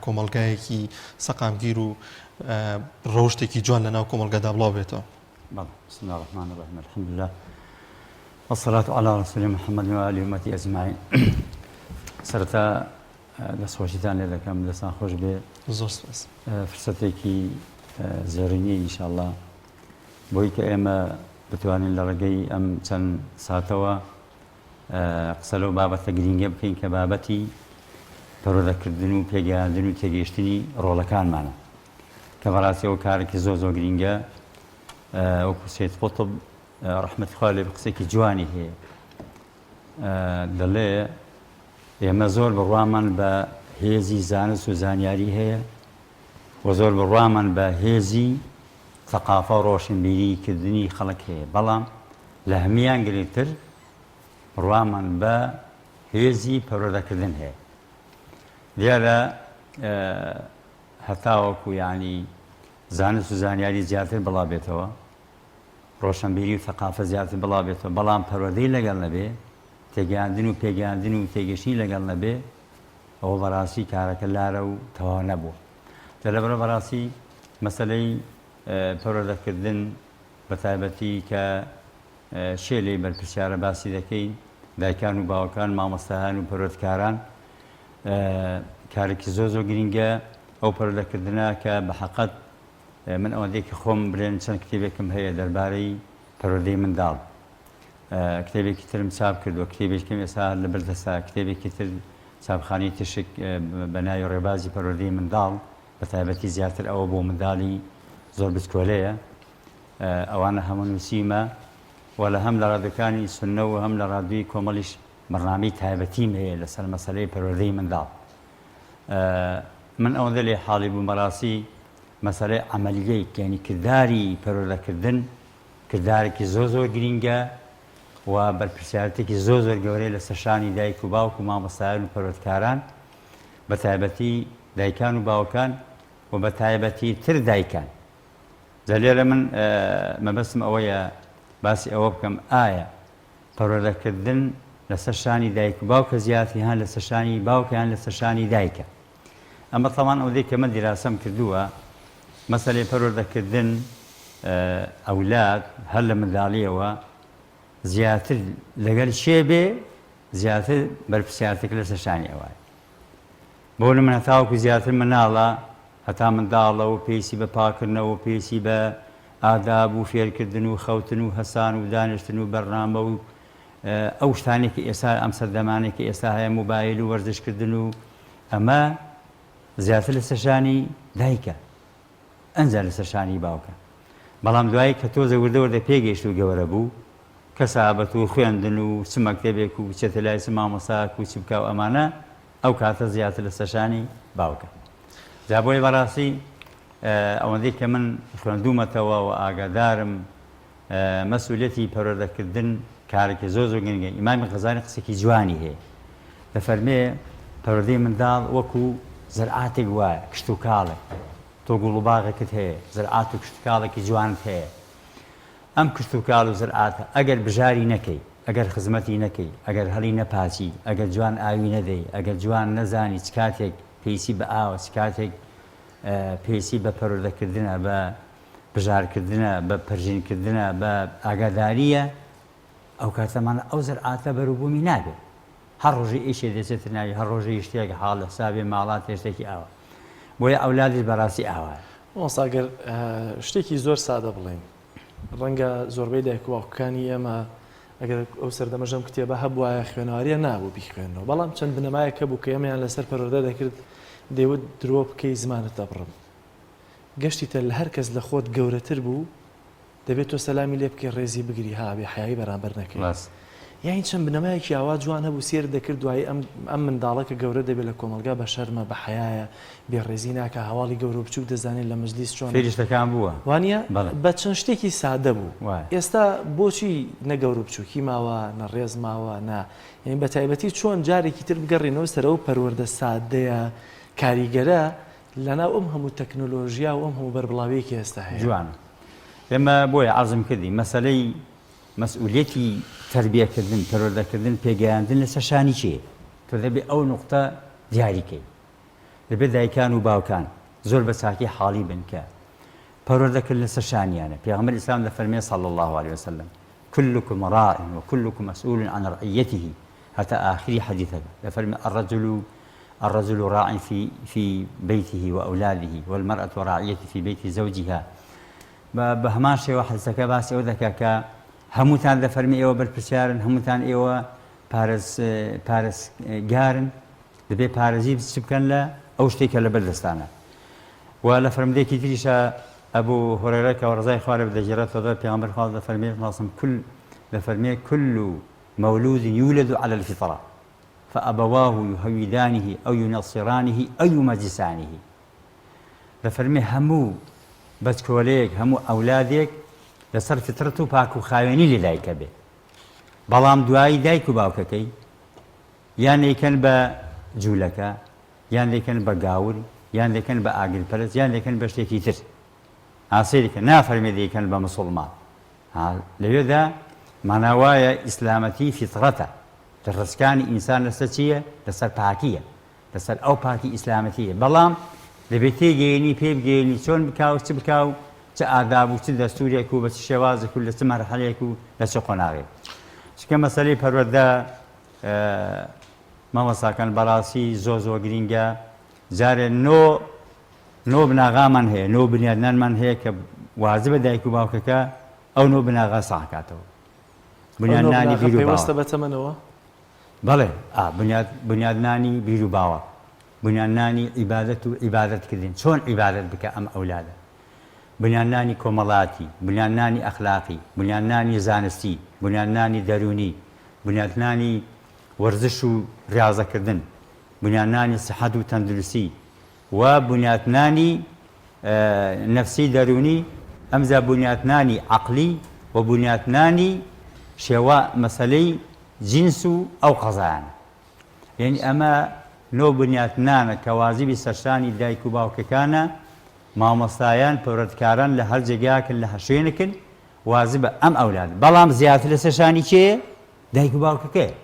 کۆمەڵگایەکی سەقامگیر و ڕەوشتێکی جوان لەناو کۆمەڵگادا بڵاو بێتەوە؟ بەڵێ بسم اللە الرحمن الرحیم الحمدللە والصلاة علی رسول محمد و آله امتی اجمعین سەرەتا دەستخۆشیتان لێ دەکەم دەستان خۆش بێ زۆر سپاس فرسەتێکی زێڕینی ئینشاءاللە بۆی کە ئێمە بتوانین لە ڕێگەی ئەم چەند ساتەوە قسە لەو بابەتە گرینگە بکەین کە بابەتی پەروەردەکردن و پێگەیاندن و تێگەیشتنی ڕۆڵەکانمانە کە بەڕاستی ئەو کارێکی زۆر زۆر گرینگە وەکو سید قوتب ڕەحمەتی خوا لێ قسێکی جوانی هەیە دەڵێ ئێمە زۆر بڕوامان بە هێزی زانست و زانیاری هەیە و زۆر بڕوامان بە هێزی ثقافە و ڕۆشنبیری کردنی خەڵک هەیە بەڵام لە هەمیان گرنگتر بڕوامان بە هێزی پەروەردەکردن هەیە دیارە هەتاوەکو یانی زانست و زانیاری زیاتر بڵاو بێتەوە، ڕۆشەنبیری و ثەقافە زیاتر بڵاو بێتەوە، بەڵام پەروەردەی لەگەڵ نەبێ، تێگەیاندن و پێگەیاندن و تێگەیشتنی لەگەڵ نەبێ، ئەوە بەڕاستی کارەکە لارە و تەواو نەبووە. جا لەبەرئەوە بەڕاستی مەسەلەی پەروەردەکردن بەتایبەتی کە کێ لێی بەرپرسیارە باسی دەکەین، دایکان و باوکان، مامۆستایان و پەروەردکاران، کارێکی زۆر زۆر گرینگە ئەو پەروەردەکردنە کە بە حەقەت من ئەوەندەی کە خۆم بلێن چەند کتێبێکم هەیە دەربارەی پەروەردەی منداڵ کتێبێکی ترم چاپ کردووە کتێبێکم ئێستا لە بەردەستا کتێبێکی تر چاپخانەی تشک بە ناوی ڕێبازی پەروەردەی منداڵ بە تایبەتی زیاتر ئەوە بۆ منداڵی زۆر بچکۆلەیە ئەوانە هەموو نووسیمە و لە هەم لە ڕادیۆکانی سنە و هەم لە ڕادیۆی کۆمەڵیش بەرنامەی تایبەتیم هەیە لەسەر مەسەلەی پەروەردەی منداڵ. من ئەوەندە لێ حاڵی بووم بەڕاستی مەسەلەی عەمەلیەی یانی کرداری پەروەردەکردن کردارێکی زۆر زۆر گرینگە و بەرپرسیارەتێکی زۆر زۆر گەورەیە لەسەر شانی دایک و باوک و مامۆستایان و پەروەردکاران بە تایبەتی دایکان و باوکان و بە تایبەتی تر دایکان جا لێرە من مەبەستم ئەوەیە باسی ئەوە بکەم ئایا پەروەردەکردن لەسەر شانی دایک و باوکە زیاتر یان لەسەر شانی باوکە یان لەسەر شانی دایکە ئەمە تەوان ئەوەی کە من دیراسەم کردووە مەسەلەی پەروەردەکردن ئەولاد هەر لە منداڵیەوە زیاتر لەگەل شێ بێ زیاتر بەرپرسیارتێک لەسەر شانی ئەوە بۆ نمونە هەتاوەکو زیاتر مناڵە هەتا منداڵە و پێویستی بە پاکردنەوە و پێویستی بە ئاداب و فێرکردن و خەوتن و هەسان و دانیشتن و بەرنامە و ئەو شتانەی کە ئێستا ئەم سەردەمانەی کە ئێستا هەیە موبایل و وەرزشکردن و ئەمە زیاتر لەسەر شانی دایکە ئەنجا لەسەر شانی باوکە بەڵام دوایی کە تۆزە وردە وردە پێگەیشت و گەورە بوو کەسابەت و خوێندن و چ مەکتەبێک و بچێتە لای چ مامۆستایەک و چ بکا و ئەمانە ئەو کاتە زیاتر لەسەر شانی باوکە جا بۆیە بەڕاستی ئەوەندەی کە من خوێندوومەتەوە و ئاگادارم مەسئولیەتی پەروەردەکردن کارێکی زۆر زۆر گرنگە ئیمامی غەزالی قسێکی جوانی هەیە دەفەرمێ پەروەردەی منداڵ وەکو زەرعاتێک وایە کشتوکاڵێک تۆ گوڵ و باغێکت هەیە زەرعات و کشتوکاڵێکی جوانت هەیە ئەم کشتوکاڵ و زەرعاتە ئەگەر بژاری نەکەی ئەگەر خزمەتی نەکەی ئەگەر هەڵی نەپاچی ئەگەر جوان ئاوی نەدەی ئەگەر جوان نەزانی چ کاتێک پێویستی بە ئاوە چ کاتێک پێویستی بە پەروەردەکردنە بە بژارکردنە، بە پەرژینکردنە، بە ئاگادارییە، ئەو کاتەمان ئەو زەرعاتە بەروبوومی نابێ. هەر ڕۆژێ ئیشێ دەچێتە ناوی، هەر ڕۆژێ شتێک حاڵ حسابێ ماڵاتێ شتێکی ئاوا. بۆیە ئەولادیش بەڕاستی ئاوایە. مامۆستا گەر شتێکی زۆر سادە بڵێین، ڕەنگە زۆربەی دایک و باوکەکانی ئێمە ئەگەر ئەو سەردەمەش ئەم کتێبە هەبوایە خوێنەواریان نابوو بیخوێننەوە، بەڵام چەند بنەمایەک هەبوو کە ئێمەیان لەسەر پەروەردە دەکرد، دەیوت درۆ بکەی زمانت دەبڕم. گەشتیتە لە هەر کەس لە خۆت گەورەتر بوو دەبێت تۆ سەلامی لێ بکەی ڕێزی بگری ها بێ حەیایی بەرامبەر نەکەی ڕاست. یانی چەند بنەمایەکی ئاوا جوان هەبوو سێرت دەکرد دوایی ئەم ئەم منداڵە کە گەورە دەبێت لە کۆمەڵگا بە شەرمە بە حەیایە بێ ڕێزی ناکا هەواڵی گەورە و بچووک دەزانێت لە مەجلیس چۆنە فێری شتەکان بووە. وانیە بەڵێ. بە چەند شتێکی سادە بوو وایە. ئێستا بۆچی نە گەورە و بچووکی ماوە نە ڕێز ماوە نە یانی بە تایبەتی چۆن جارێکی تر بگەڕێینەوە سەر ئەو پەروەردە سادەیە کاریگەرە لەناو ئەم هەموو تەکنۆلۆژیا و ئەم هەموو بەربڵاویەی کە ئێستا هەیە. جوانە. ئێمە بۆیە عەرزم کردی مەسەلەی مەسئولیەتی تەربیەکردن، پەروەردەکردن، پێگەیاندن لەسەر شانی کێیە؟ تۆ دەبێ ئەو نوقتە دیاری کەی. دەبێ دایکان و باوکان زۆر بە چاکی حاڵی بن کە پەروەردەکردن لەسەر شانیانە. پێغەمبەری ئیسلام دەفەرمێ صلی اللە علیە وسلم کلکم راع وکلکم مسئول عن رعیته هەتا ئاخری حەدیثەکە دەفەرمێ الرجل الرجل راع في في بيته وأولاده والمرأة راعية في بيت زوجها بە هەمان شێوە حەدیثەکە باسی ئەوە دەکات کە هەمووتان دەفەرمی ئێوە بەرپرسیارن هەمووتان ئێوە پارێز پارێزگارن دەبێ پارێزی چ بکەن لە ئەو شتێک کە لەبەر دەستانە و لە فەرمودەیەکی تریشە ئەبو هورەیرە کە ڕەزای خوا لێ دەگێڕێتەوە دەڵێ پێغەمبەر خوا دەفەرمێ ڕاستم کل دەفەرمێ کل مولود یولد علی الفطرە فابواه یهودانه او ینصرانه او یمجسانه دەفەرمێ هەموو بەچکۆلەیەک هەموو ئەولادێک لەسەر فطرەت و پاک و خاوێنی لەدایکە بێ بەڵام دوایی دایک و باوکەکەی یان دەیکەن بە جوولەکە یان دەیکەن بە گاور یان دەیکەن بە ئاگرپەرست یان دەیکەن بە شتێکی تر ها سەیری کە نافەرمێ دەیکەن بە مسوڵمان ها لەوێدا مانا وایە ئیسلامەتی فیتڕەتە دەڕسکانی ئینسان لەسەر چییە لەسەر پاکییە لەسەر ئەو پاکی ئیسلامەتیە بەڵام دەبێت تێگەیەنی پێ بگەیەنی چۆن بکا و چ بکا و چ ئاداب و چ دەستورێک و بە چ شێوازێک و لە چ مەرحەلێک و لە چ قۆناغێک چونکە مەسەلەی پەروەردە مامۆستاکان بەڕاستی زۆر زۆر گرینگە جارێ نۆ نۆ بناغامان هەیە نۆ بنیادنانمان هەیە کە واجبە دایک و باوکەکە ئەو نۆ بناغا ساکاتەوە بنیادنانی بیر و پەیوەستە باوەڕ بە تەمەنەوە؟ بەڵێ ئا بنیاد بنیادنانی بیر و باوەڕ بنیادنانی عیبادەت و عیبادەت کردن چۆن عیبادەت بکە ئەم ئەولادە بنیادنانی کۆمەڵاتی بنیادنانی ئەخلاقی بنیادنانی زانستی بنیادنانی دەروونی بنیادنانی وەرزش و ڕیاضەکردن بنیادنانی سحەت و تەندروستی و بنیاتنانی نەفسی دەروونی، ئەمجا بنیاتنانی عەقلی و بنیاتنانی شێوە مەسەلەی جینس و ئەو قەزایانە. یەعنی ئەمە نۆ بنیاتنانە کە واجبی سەرشانی دایک و باوکەکانە، مامۆستایان، پەروەردکاران لە هەر جێگایەکن لە هەر شوێنکن واجبە ئەم ئەولاد، بەڵام زیاتر لەسەر شانی کێیە؟ دایک و باوکەکەیە.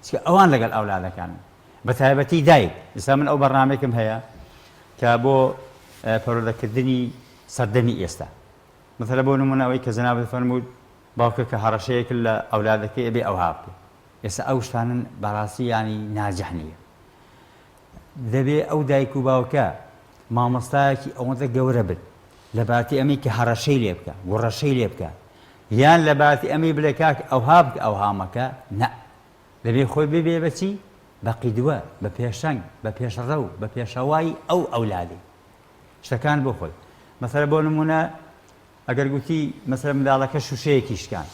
چونکە ئەوان لەگەڵ ئەولادەکانن بە تایبەتی دایک ئێستا من ئەو بەرنامەیەکم هەیە کە بۆ پەروەردەکردنی سەردەمی ئێستا مەسەلە بۆ نمونە ئەوەی کە جەنابت فەرمووت باوکە کە هەڕەشەیەک لە ئەولادەکەی ئەبێ ئەوها بکە ئێستا ئەو شتانن بەڕاستی ینی ناجح نییە دەبێ ئەو دایک و باوکە مامۆستایەکی ئەوەندە گەورە بن لە باتی ئەمەی کە هەڕەشەی لێ بکە گوڕەشەی لێ بکە یان لە باتی ئەمەی بلێ کاک ئەوها بکە ئەوها مەکە نا دەبێ خۆی ببێ بە چی؟ بە قیدوە، بە پێشەنگ، بە پێشڕەو، بە پێشەوای ئەو ئەولادەی. شتەکان بۆ خۆی. مەسەلە بۆ نموونە ئەگەر گوتی مەسەلە منداڵەکە شوشەیەکی شکاند.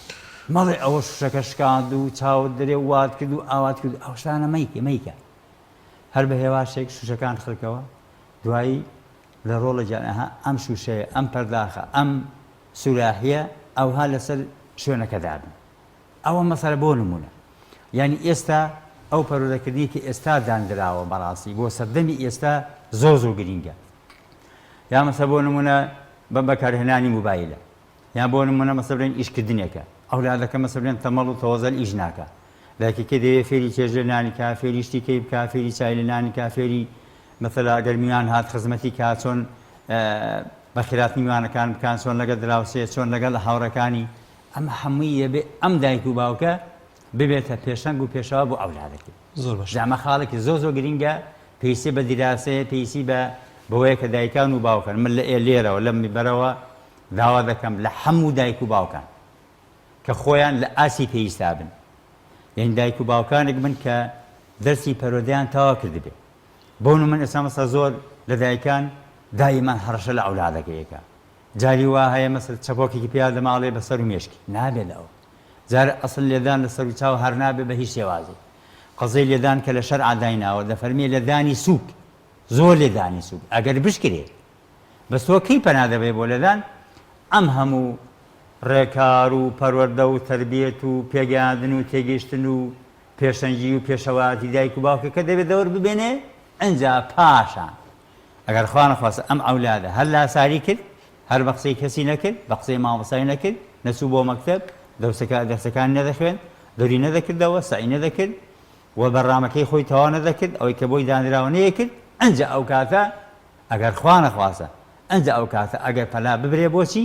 مەڵێ ئەوە شوشەکە شکاند و چاوت درێ و وات کرد و ئاوات کرد ئەو شتانە مەیکە مەیکە. هەر بە هێواشێک شوشەکان خرکەوە دوایی لە ڕۆڵە گیان ئەها ئەم شوشەیە ئەم پەرداخە ئەم سوراحیە ئەوها لەسەر شوێنەکە دابن. ئەوە مەسەلە بۆ نمونە یانی ئێستا ئەو پەروەردەکردنی کە ئێستا داندراوە بەڕاستی بۆ سەردەمی ئێستا زۆر زۆر گرینگە یا مەسە بۆ نمونە بە بەکارهێنانی موبایلە یان بۆ نمونە مەسە بڵێن ئیشکردنێکە ئەولادەکە مەسە بڵێن تەمەڵ و تەوەزەل ئیش ناکە دایکەکە دەیەوێ فێری چێژ لە نانی کا فێری شتی کەی بکا فێری چای لە نانی کا فێری مەسەلا ئەگەر میوان هات خزمەتی کا چۆن بەخیراتنی میوانەکان بکان چۆن لەگەڵ دراوسێ چۆن لەگەڵ هاوڕێکانی ئەمە هەمووی دەبێ ئەم دایک و باوکە ببێتە پێشەنگ و پێشەوا بۆ ئەولادەکەی. زۆر باشە. جا ئەمە خاڵێکی زۆر زۆر گرینگە، پێویستی بە دیراسەیە، پێویستی بە بەوەیە کە دایکان و باوکان، من لە ئێ لێرەوە لەم میبەرەوە داوا دەکەم لە هەموو دایک و باوکان کە خۆیان لە ئاستی پێویستا بن، یانی دایک و باوکانێک بن کە دەرسی پەروەردەیان تەواو کردبێ. بۆ نموونە ئێستا مەسەلەن زۆر لە دایکان دایمان هەڕەشە لە ئەولادەکەی ئەکا. جاری وا هەیە مەسەل چەپۆکێکی پیا دەماڵێ بە سەر و مێشکی نابێ لە ئەو جار ئەسڵ لێدان لە سەر و چاو هەر نابێ بە هیچ شێوازێک قەزەی لێدان کە لە شەرعا دایناوە دەفەرمێ لێدانی سووک زۆر لێدانی سووک ئەگەر بشکرێ بەس تۆ کەی پەنا دەبەی بۆ لێدان ئەم هەموو ڕێکار و پەروەردە و تەربیەت و پێگەیاندن و تێگەیشتن و پێشەنگی و پێشەوایەتی دایک و باوکەکە دەبێ دەور ببێنێ ئنجا پاشان ئەگەر خوا نەخواستە ئەم عەولادە هەر لاساری کرد، هەر بە قسەی کەسی نەکرد، بە قسەی مامۆستای نەکرد، نەچوو بۆ مەکتەب، دەرسەکە دەرسەکانی نەدەخوێند، دەوری نەدەکردەوە، سەعی نەدەکرد و بەرنامەکەی خۆی تەواو نەدەکرد، ئەوەی کە بۆی دانراوە نەیەکرد، ئەنجا ئەو کاتە ئەگەر خوا نەخواستە، ئەنجا ئەو کاتە ئەگەر پەنا ببرێ بۆ چی؟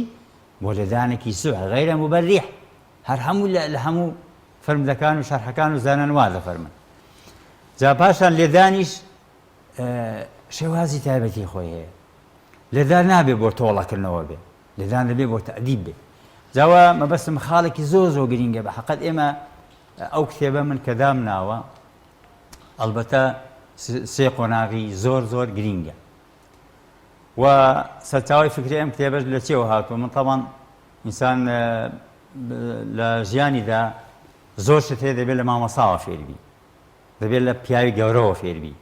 بۆ لێدانێکی سوح غیر مبرح، هەر هەموو لە لە هەموو فەرموودەکان و شەرحەکان و زانان وا دەفەرمن. جا پاشان لێدانیش شێوازی تایبەتی خۆی هەیە لێدان نابێ بۆ تۆڵەکردنەوە بێ لێدان دەبێ بۆ تەئدیب بێ جاوە مەبەستم خاڵێکی زۆر زۆر گرینگە بە حەقەت ئێمە ئەو کتێبە من کە دامناوە ئەلبەتە سێ قۆناغی زۆر زۆر گرینگە و سەرچاوی فکری ئەم کتێبەش لە چێوە هاتووە من تەمان ئینسان لە ژیانیدا زۆر شت هەیە دەبێت لە مامۆساوە فێربی دەبێت لە پیاوی گەورەوە فێربی،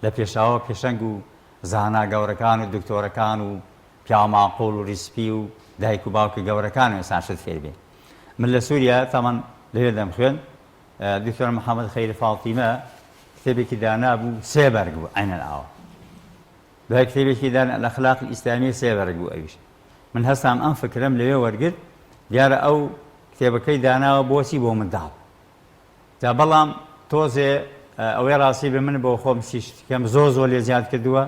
لە پێشاوە پێشەنگ و زانا گەورەکان و دکتۆرەکان و پیاو ماقوڵ و ریسپی و دایک و باوکە گەورەکان و ئینسان شت فێر بێ. من لە سوریا تەمەن لەوێ دەمخوێند، دکتۆر محەمەد خەیری فاتیمە کتێبێکی دانابوو سێ بەرگ بوو عەینەن ئاوا. دوای کتێبێکی دانا الاخلاق الاسلامیە سێ بەرگ بوو ئەویش. من هەستام ئەم فکرەم لەوێ وەرگرت، دیارە ئەو کتێبەکەی داناوە بۆچی بۆ منداڵ. جا بەڵام تۆزێ ئەوەی ڕاستی بێ من بۆ خۆم سیشتکەم زۆر زۆر لێ زیاد کردووە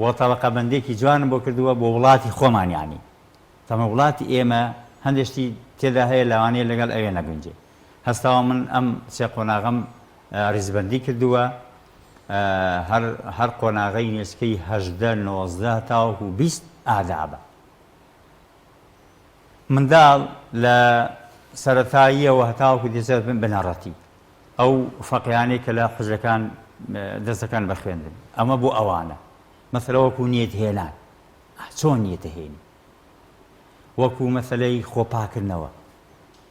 و تەبەقە بەندێکی جوانم بۆ کردووە بۆ وڵاتی خۆمان یانی تەمە وڵاتی ئێمە هەندێک شتی تێدا هەیە لەوانەیە لەگەڵ ئەوێ نەگونجێ هەستاوە من ئەم سێ قۆناغەم ڕیزبەندی کردووە هەر هەر قۆناغەی نێزکەی 18 19 تاوەکو 20 ئادابە منداڵ لە سەرەتاییەوە هەتاوەکو دێتە بنەڕەتی. ئەو فەقیانەی کە لە حوجرەکان دەست دەکەن بە خوێندن ئەمە بۆ ئەوانە مەسەلە وەکو نیەت هێنان چۆن نیەتە هێنی وەکو مەسەلەی خۆ پاکردنەوە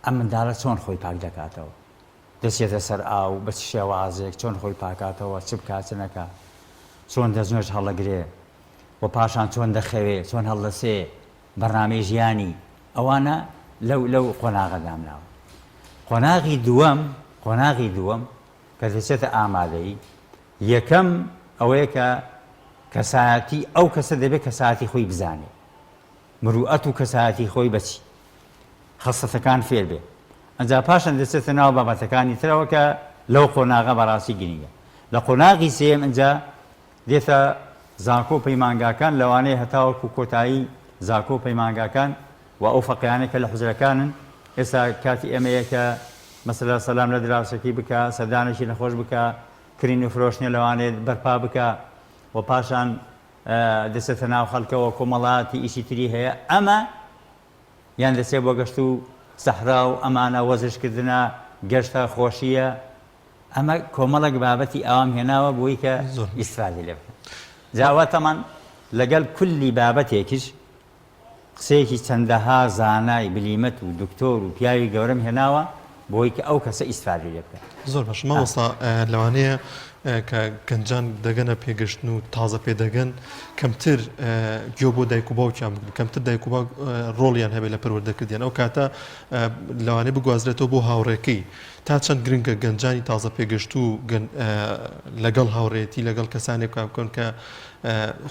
ئەم منداڵە چۆن خۆی پاک دەکاتەوە دەچێتە سەر ئاو بە چ شێوازێک چۆن خۆی پاکاتەوە چ بکات چ نەکا چۆن دەستنوێژ هەڵەگرێ و پاشان چۆن دەخەوێ چۆن هەڵدەسێ بەرنامەی ژیانی ئەوانە لەو لەو قۆناغە دامناوە. قۆناغی دووەم قۆناغی دووەم کە دەچێتە ئامادەیی یەکەم ئەوەیە کە کەسایەتی ئەو کەسە دەبێت کەسایەتی خۆی بزانێ مروئەت و کەسایەتی خۆی بەچی خەسڵەتەکان فێر بێ ئەجا پاشان دەچێتە ناو بابەتەکانی ترەوە کە لەو قۆناغە بەڕاستی گرنگە لە قۆناغی سێیەم ئەجا دێتە زانکۆ و پەیمانگاکان لەوانەیە هەتاوەکو کۆتایی زاکۆ و پەیمانگاکان و ئەو فەقێیانەی کە لە حوجرەکانن ئێستا کاتی ئێمەیە کە مەسەلا سەلام لە دراوسێکەی بکا سەردانێکی نەخۆش بکا کرین و فرۆشتنێ لەوانەیە بەرپا بکا و پاشان دەچێتە ناو خەڵکەوە کۆمەڵاتی ئیشی تری هەیە ئەمە یان دەچێت بۆ گەشت و سەحرا و ئەمانە وەرزشکردنە گەشتە خۆشییە ئەمە کۆمەڵێک بابەتی ئاوام هێناوە بۆی کە ئیستفادەی لێ بکەن. جا ئەوە تەمان لەگەڵ کولی بابەتێکیش قسەیەکی چەندەها زانای بلیمەت و دکتۆر و پیاوی گەورەم هێناوە بۆی کە ئەو کەسە ئیستفادەی لێ بکات. زۆر باشە مامۆستا لەوانەیە کە گەنجان دەگەنە پێگەشتن و تازە پێدەگەن کەمتر گوێ بۆ دایک و باوکیان بگرن کەمتر دایک و باوک ڕۆڵیان هەبێت لە پەروەردەکردیان ئەو کاتە لەوانەیە بگوازرێتەوە بۆ هاوڕێکەی تا چەند گرنگە گەنجانی تازە پێگەشتوو لەگەڵ هاوڕێیەتی لەگەڵ کەسانێک کار بکەن کە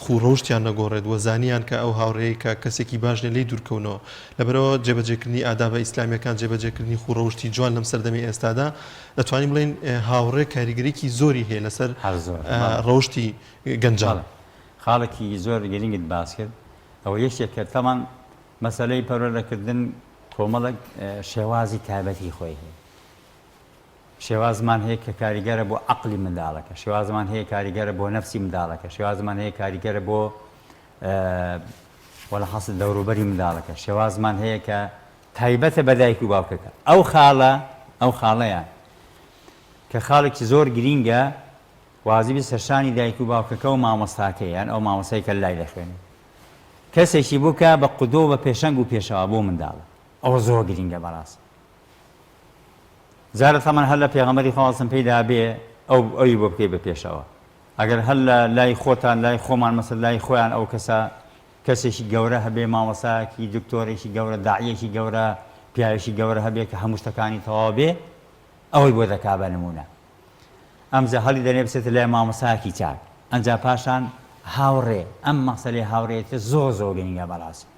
خوو ڕەوشتیان نەگۆڕێت و زانیان کە ئەو هاوڕێی کە کەسێکی باش نیە لێی دوورکەونەوە لەبەرئەوە جێبەجێکردنی ئادابە ئیسلامیەکان جێبەجێکردنی خوو ڕەوشتی جوان لەم سەردەمی ئێستادا دەتوانین بڵێین هاوڕێ کاریگەریی زۆری هەیە لەسەر ڕەوشتی گەنجان. خاڵێکی زۆر گرنگت باس کرد ئەوە یەکێکە تەمان مەسەلەی پەروەردەکردن کۆمەڵێک شێوازی تایبەتی خۆی هەیە. شێوازمان هەیە کە کاریگەرە بۆ عەقڵی منداڵەکە، شێوازمان هەیە کاریگەرە بۆ نەفسی منداڵەکە، شێوازمان هەیە کاریگەرە بۆ وەلحاسڵ دەوروبەری منداڵەکە، شێوازمان هەیە کە تایبەتە بە دایک و باوکەکە. ئەو خاڵە ئەو خاڵەیان کە خاڵێکی زۆر گرینگە واجبی سەرشانی دایک و باوکەکە و مامۆستاکەی یان ئەو مامۆستای کە لای دەخوێنێ کەسێکی بکە بە قودوە و بە پێشەنگ و پێشەوا بۆ منداڵە ئەوە زۆر گرینگە بەڕاستی جارە تەمان هەر لە پێغەمبەری خوا وەسم پێی دابێ ئەو ئەوی بۆ بکەی بە پێشەوە ئەگەر هەر لە لای خۆتان لای خۆمان مەسەل لای خۆیان ئەو کەسە کەسێکی گەورە هەبێ مامۆسایەکی دکتۆرێکی گەورە داعیەکی گەورە پیاوێکی گەورە هەبێ کە هەموو شتەکانی تەواو بێ ئەوەی بۆ دەکا بە نمونە ئەمجا هەڵی دەنێ بچێتە لای مامۆستایەکی چاک ئەنجا پاشان هاوڕێ ئەم مەسەلەی هاوڕێیەتیە زۆر زۆر گرنگە بەڕاستی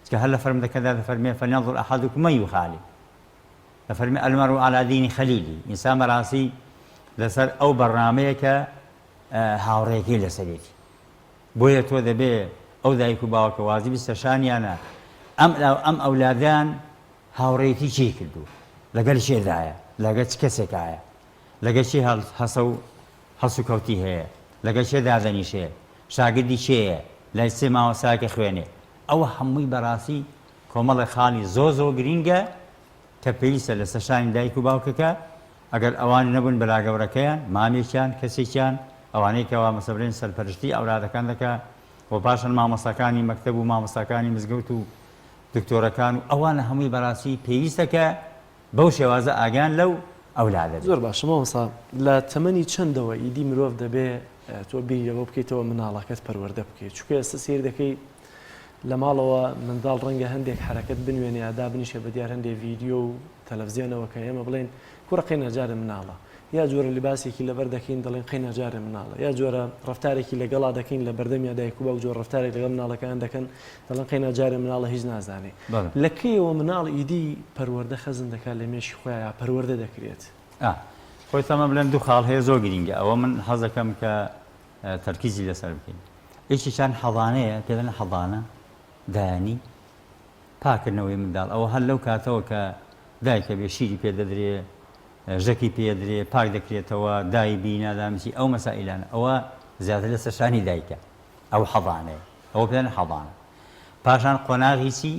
چونکە هەر لە فەرموودەکەدا دەفەرمێ فلینظر احدکم من یخالل دەفەرمێ المرء علی دین خلیله ئینسان بەڕاستی لەسەر ئەو بەرنامەیە کە هاوڕێیەکەی لەسەرێتی بۆیە تۆ دەبێ ئەو دایک و باوکە واجبی سەرشانیانە ئەم ئەم ئەولادیان هاوڕێیەتی کێی کردووە؟ لەگەل کێدایە؟ لەگەل چ کەسێکایە؟ لەگەل کێ هەسە و هەڵسوکەوتی هەیە؟ لەگەل کێ دادەنیشێ؟ شاگردی کێیە؟ لای چ مامۆستایەک ئەخوێنێ؟ ئەوە هەمووی بەڕاستی کۆمەڵێک خاڵی زۆر زۆر گرینگە کە پێویستە لەسەر شانی دایک و باوکەکە، ئەگەر ئەوان نەبوون براگەورەکەیان، مامێکیان، کەسێکیان، ئەوانەی کەوا مەسەلەن بڵێین سەرپەرشتی ئەولادەکان دەکا و پاشان مامۆستاکانی مەکتەب و مامۆستاکانی مزگەوت و دکتۆرەکان و ئەوانە هەمووی بەراستی پێویستە کە بەو شێوازە ئاگایان لەو ئەولادە بێت. زۆر باشە مامۆستا لە تەمەنی چەندەوە ئیدی مرۆڤ دەبێ تۆ بیری لەوە بکەیتەوە مناڵەکەت پەروەردە بکەیت چونکە ئێستا سەیر دەکەی لە ماڵەوە منداڵ ڕەنگە هەندێک حەرەکەت بنوێنێ یا دابنیشێ بە دیار هەندێ ڤیدیۆ و تەلەفزیۆنەوە کە ئێمە بڵێین کوڕە قەینا جارێ مناڵە یا جۆرە لیباسێکی لەبەر دەکەین دەڵێن قەینا جارێ مناڵە یا جۆرە ڕەفتارێکی لەگەڵا دەکەین لە بەردەمیا دایک و باوک جۆرە ڕەفتارێک لەگەڵ مناڵەکەیان دەکەن دەڵێن قەینا جارێ مناڵە هیچ نازانێ لە کەیەوە مناڵ ئیدی پەروەردە خەزن دەکات لە مێشکی خۆیا یا پەروەردە دەکرێت؟ ئا خۆی تەمە بڵێم دوو خاڵ هەیە زۆر گرینگە ئەوە من حەزەکەم کە تەرکیزی لەسەر بکەین یەکێکیان حەضانەیە پێ دەڵێن حەضانە دایانی پاکردنەوەی منداڵ ئەوە هەر لەو کاتەوە کە دایکە بێ شیری پێ دەدرێ ژەکی پێ دەدرێ پاک دەکرێتەوە دای بی نادامسی ئەو مەسائیلانە ئەوە زیاتر لەسەر شانی دایکە ئەو حەضانەیە ئەوە پێ دەڵێن حەضانە پاشان قۆناغی چی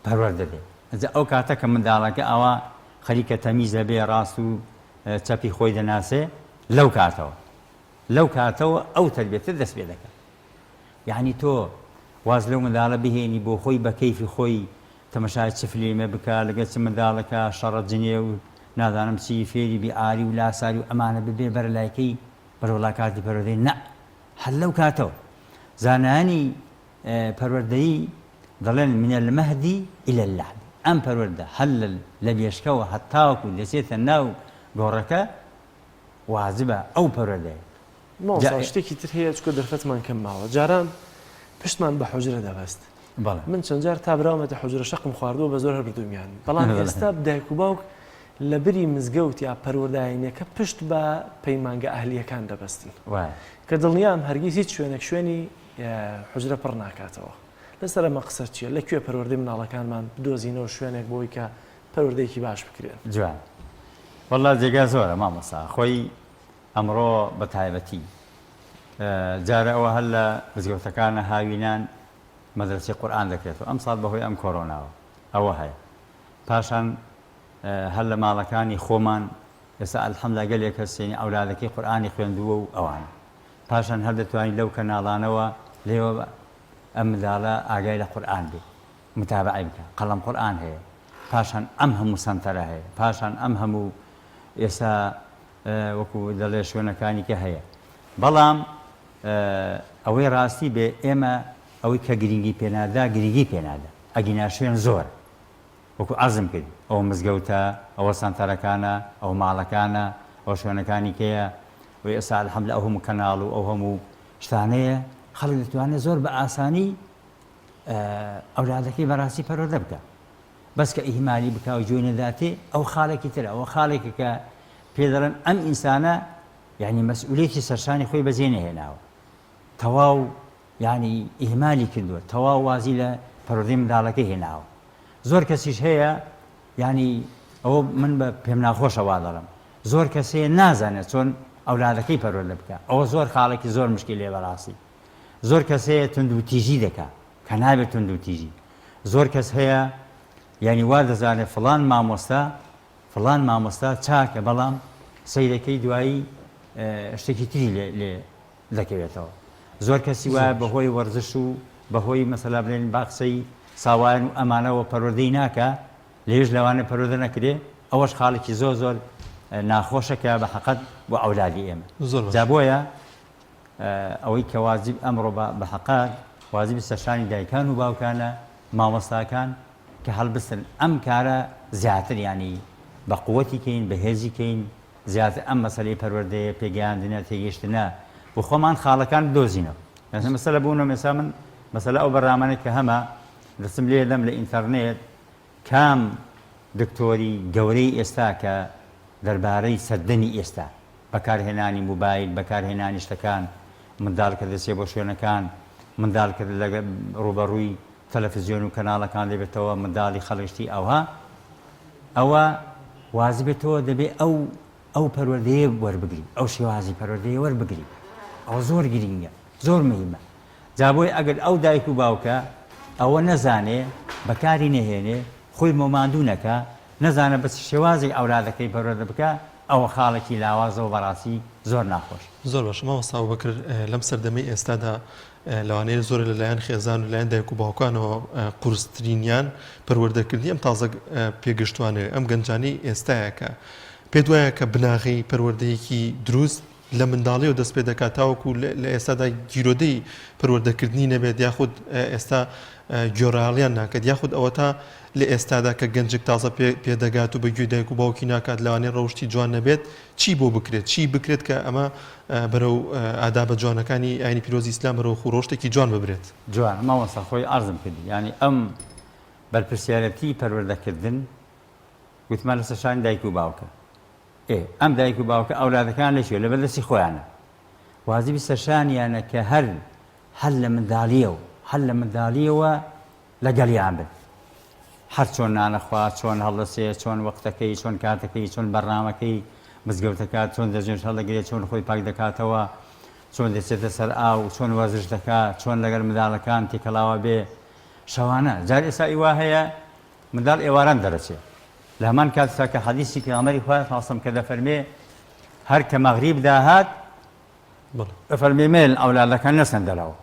پەروەردە دێ ئەجا ئەو کاتە کە منداڵەکە ئەوە خەریکە تەمیز دەبێ ڕاست و. چەپی خۆی دەناسێ لەو کاتەوە لەو کاتەوە ئەو تەربیەتە دەست پێ دەکا یعنی تۆ واز لەو منداڵە بهێنی بۆ خۆی بە کەیفی خۆی تەمەشای چ فلیمە بکا لەگەل چ منداڵەکە شەڕە جنێو نازانم چی فێری بی ئاری و لاساری و ئەمانە ببێ بەرە لایکەی بەرە وەڵا کاتی پەروەردەی نا هەر لەو کاتەوە زانایانی پەروەردەیی دەڵێن من المهد الى اللحد ئەم پەروەردە هەر لە بێشکەوە هەتاوەکو دەچێتە ناو گۆڕەکە واجبە ئەو پەروەردەیە. مامۆستا شتێکی تر هەیە چونکە دەرفەتمان کەم ماوە جاران پشتمان بە حوجرە دەبەست من چەند جار تا براومەتە حوجرە شەقم خواردووە بە زۆر هەر بردوومیان بەڵام ئێستا دایک و باوک لە بری مزگەوت یا پەروەردە ئاینیەکە پشت بە پەیمانگە ئەهلیەکان دەبەستن کە دڵنیام هەرگیز هیچ شوێنێک شوێنی حوجرە پڕ ناکاتەوە لەسەر ئەمە قسەت چییە لە کوێ پەروەردەی مناڵەکانمان بدۆزینەوە شوێنێک بۆی کە پەروەردەیەکی باش بکرێن؟ جوان واللە جێگا زۆرە مامۆستا خۆی ئەمڕۆ بە تایبەتی جارە ئەوە هەر لە مزگەوتەکانە هاوینان مەدرەسەی قورئان دەکرێتەوە ئەمساڵ بەهۆی ئەم کۆرۆناوە ئەوە هەیە پاشان هەر لە ماڵەکانی خۆمان ئێستا الحمدللە گەلێک کەس یعنی ئەولادەکەی قورئانی خوێندووە و ئەوانە پاشان هەر دەتوانی لەو کەناڵانەوە لێوە ئەم منداڵە ئاگای لە قورئان بێ متابەعەی بکە قەڵەم قورئان هەیە پاشان ئەم هەموو سەنتەرە هەیە پاشان ئەم هەموو ئێستا وەکو دەڵێ شوێنەکانی کە هەیە بەڵام ئەوەی ڕاستی بێ ئێمە ئەوەی کە گرنگی پێنادا گرنگی پێنادا ئەگینا شوێن زۆر وەکو عەرزم کرد ئەوە مزگەوتە ئەوە سەنتەرەکانە ئەوە ماڵەکانە ئەوە شوێنەکانی کەیە و ئێستا الحمدلله ئەو هەموو کەناڵ و ئەو هەموو شتانەیە خەڵک دەتوانێت زۆر بە ئاسانی ئەولادەکەی بەڕاستی پەروەردە بکە بەس کە ئیهمالی بکا و گوێی نەداتێ ئەو خاڵێکی ترە ئەوە خاڵێکە کە پێ دەڵێن ئەم ئینسانە یعنی مەسئولیەتی سەرشانی خۆی بەجێ نەهێناوە تەواو یعنی ئیهمالی کردووە تەواو وازی لە پەروەردەی منداڵەکەی هێناوە زۆر کەسیش هەیە یعنی ئەوە من بە پێم ناخۆشە وا دەڵێم زۆر کەس هەیە نازانێت چۆن ئەولادەکەی پەروەردە بکە ئەوە زۆر خاڵێکی زۆر مشکلەیە بەڕاستی زۆر کەس هەیە توندوتیژی دەکا کە نابێت توندوتیژی زۆر کەس هەیە یعنی وا دەزانێت فڵان مامۆستا فڵان مامۆستا چاکە بەڵام سەیرەکەی دوایی شتێکی تری لێ لێ دەکەوێتەوە زۆر کەسی وایە بەهۆی وەرزش و بەهۆی مەسەلا بڵێن باخچەی ساوایان و ئەمانەوە پەروەردەی ناکا لەوێش لەوانە پەروەردە نەکرێ ئەوەش خاڵێکی زۆر زۆر ناخۆشە کە بە حەقەت بۆ ئەولادی ئێمە زۆر باش جا بۆیە ئەوەی کە واجب ئەمڕۆ بە حەقات واجبی سەرشانی دایکان و باوکانە مامۆستاکان کە هەڵبستن ئەم کارە زیاتر یانی بە قوتی کەین بەهێزی کەین زیاتر ئەم مەسەلەی پەروەردەیە پێگەیاندنە تێگەیشتنە و خۆمان خاڵەکان بدۆزینەوە یعنی مەسەلە بوونە مێسا من مەسەلە ئەو بەرنامانەی کە هەمە دەچم لێ دەم لە ئینتەرنێت کام دکتۆری گەورەی ئێستا کە دەربارەی سەردەمی ئێستا بەکارهێنانی موبایل، بەکارهێنانی شتەکان، منداڵ کە دەچێت بۆ شوێنەکان، منداڵ کە ڕووبەڕووی تەلەفزیۆن و کەناڵەکان دەبێتەوە، منداڵی خەڵک شتی ئەوها، ئەوە وازبێ تۆ دەبێ ئەو ئەو پەروەردەیە وەربگری، ئەو شێوازی پەروەردەیە وەربگری، ئەوە زۆر گرینگە، زۆر مهیمە. جا بۆیە ئەگەر ئەو دایک و باوکە ئەوە نەزانێ، بەکاری نەهێنێ، خۆی مۆماندوو نەکا، نەزانێ بە چ شێوازێک ئەولادەکەی پەروەردە بکا، ئەوە خاڵێکی لاوازە و بەڕاستی زۆر ناخۆشە. زۆر باشە مامۆستا ئەبوبەکر لەم سەردەمەی ئێستادا لەوانەیە زۆر لە لایەن خێزان و لایەن دایک و باوکانەوە قورسترینیان پەروەردەکردنی ئەم تازە پێگەشتوانەیە ئەم گەنجانەی ئێستایە کە پێت وایە کە بناغەی پەروەردەیەکی دروست لە منداڵیەوە دەست پێ دەکات تاوەکو لە ئێستادا گیرۆدەی پەروەردەکردنی نەبێت یاخود ئێستا گوێڕایەڵیان ناکات یاخود ئەوەتا لە ئێستادا کە گەنجێک تازە پێدەگات و بە گوێی دایک و باوکی ناکات لەوانەیە ڕەوشتی جوان نەبێت چی بۆ بکرێت چی بکرێت کە ئەمە بەرەو ئادابە جوانەکانی ئاینی پیرۆزی ئیسلام بەرەو خوڕۆشتێکی جوان ببرێت. جوان مامۆستا خۆی عەرزم کردی یانی ئەم بەرپرسیارەتی پەروەردەکردن گوتمان لەسەر شانی دایک و باوکە ئێ ئەم دایک و باوکە ئەولادەکان لەکوێ لەبەر دەستی خۆیانە واجبی سەرشانیانە کە هەر هەر لە منداڵیەوە هەر لە منداڵیەوە لەگەڵیان بن هەر چۆن نانەخوا چۆن هەڵدەسێ چۆن وەختەکەی چۆن کاتەکەی چۆن بەرنامەکەی مزگەوتەکە چۆن دەستنوێژ هەڵدەگرێ چۆن خۆی پاک دەکاتەوە چۆن دەچێتە سەر ئاو چۆن وەرزش دەکا چۆن لەگەڵ منداڵەکان تێکەڵاوە بێ شەوانە جار ئێستا ئیوا هەیە منداڵ ئێواران دەرەچێ. لە هەمان کاتدا کە حەدیسی پێغەمبەری خوای صلی الله علیه و سلم کە دەفەرمێ هەر کە مەغریب داهات دەفەرمێ مەیەن ئەولادەکان نەچنە دەرەوە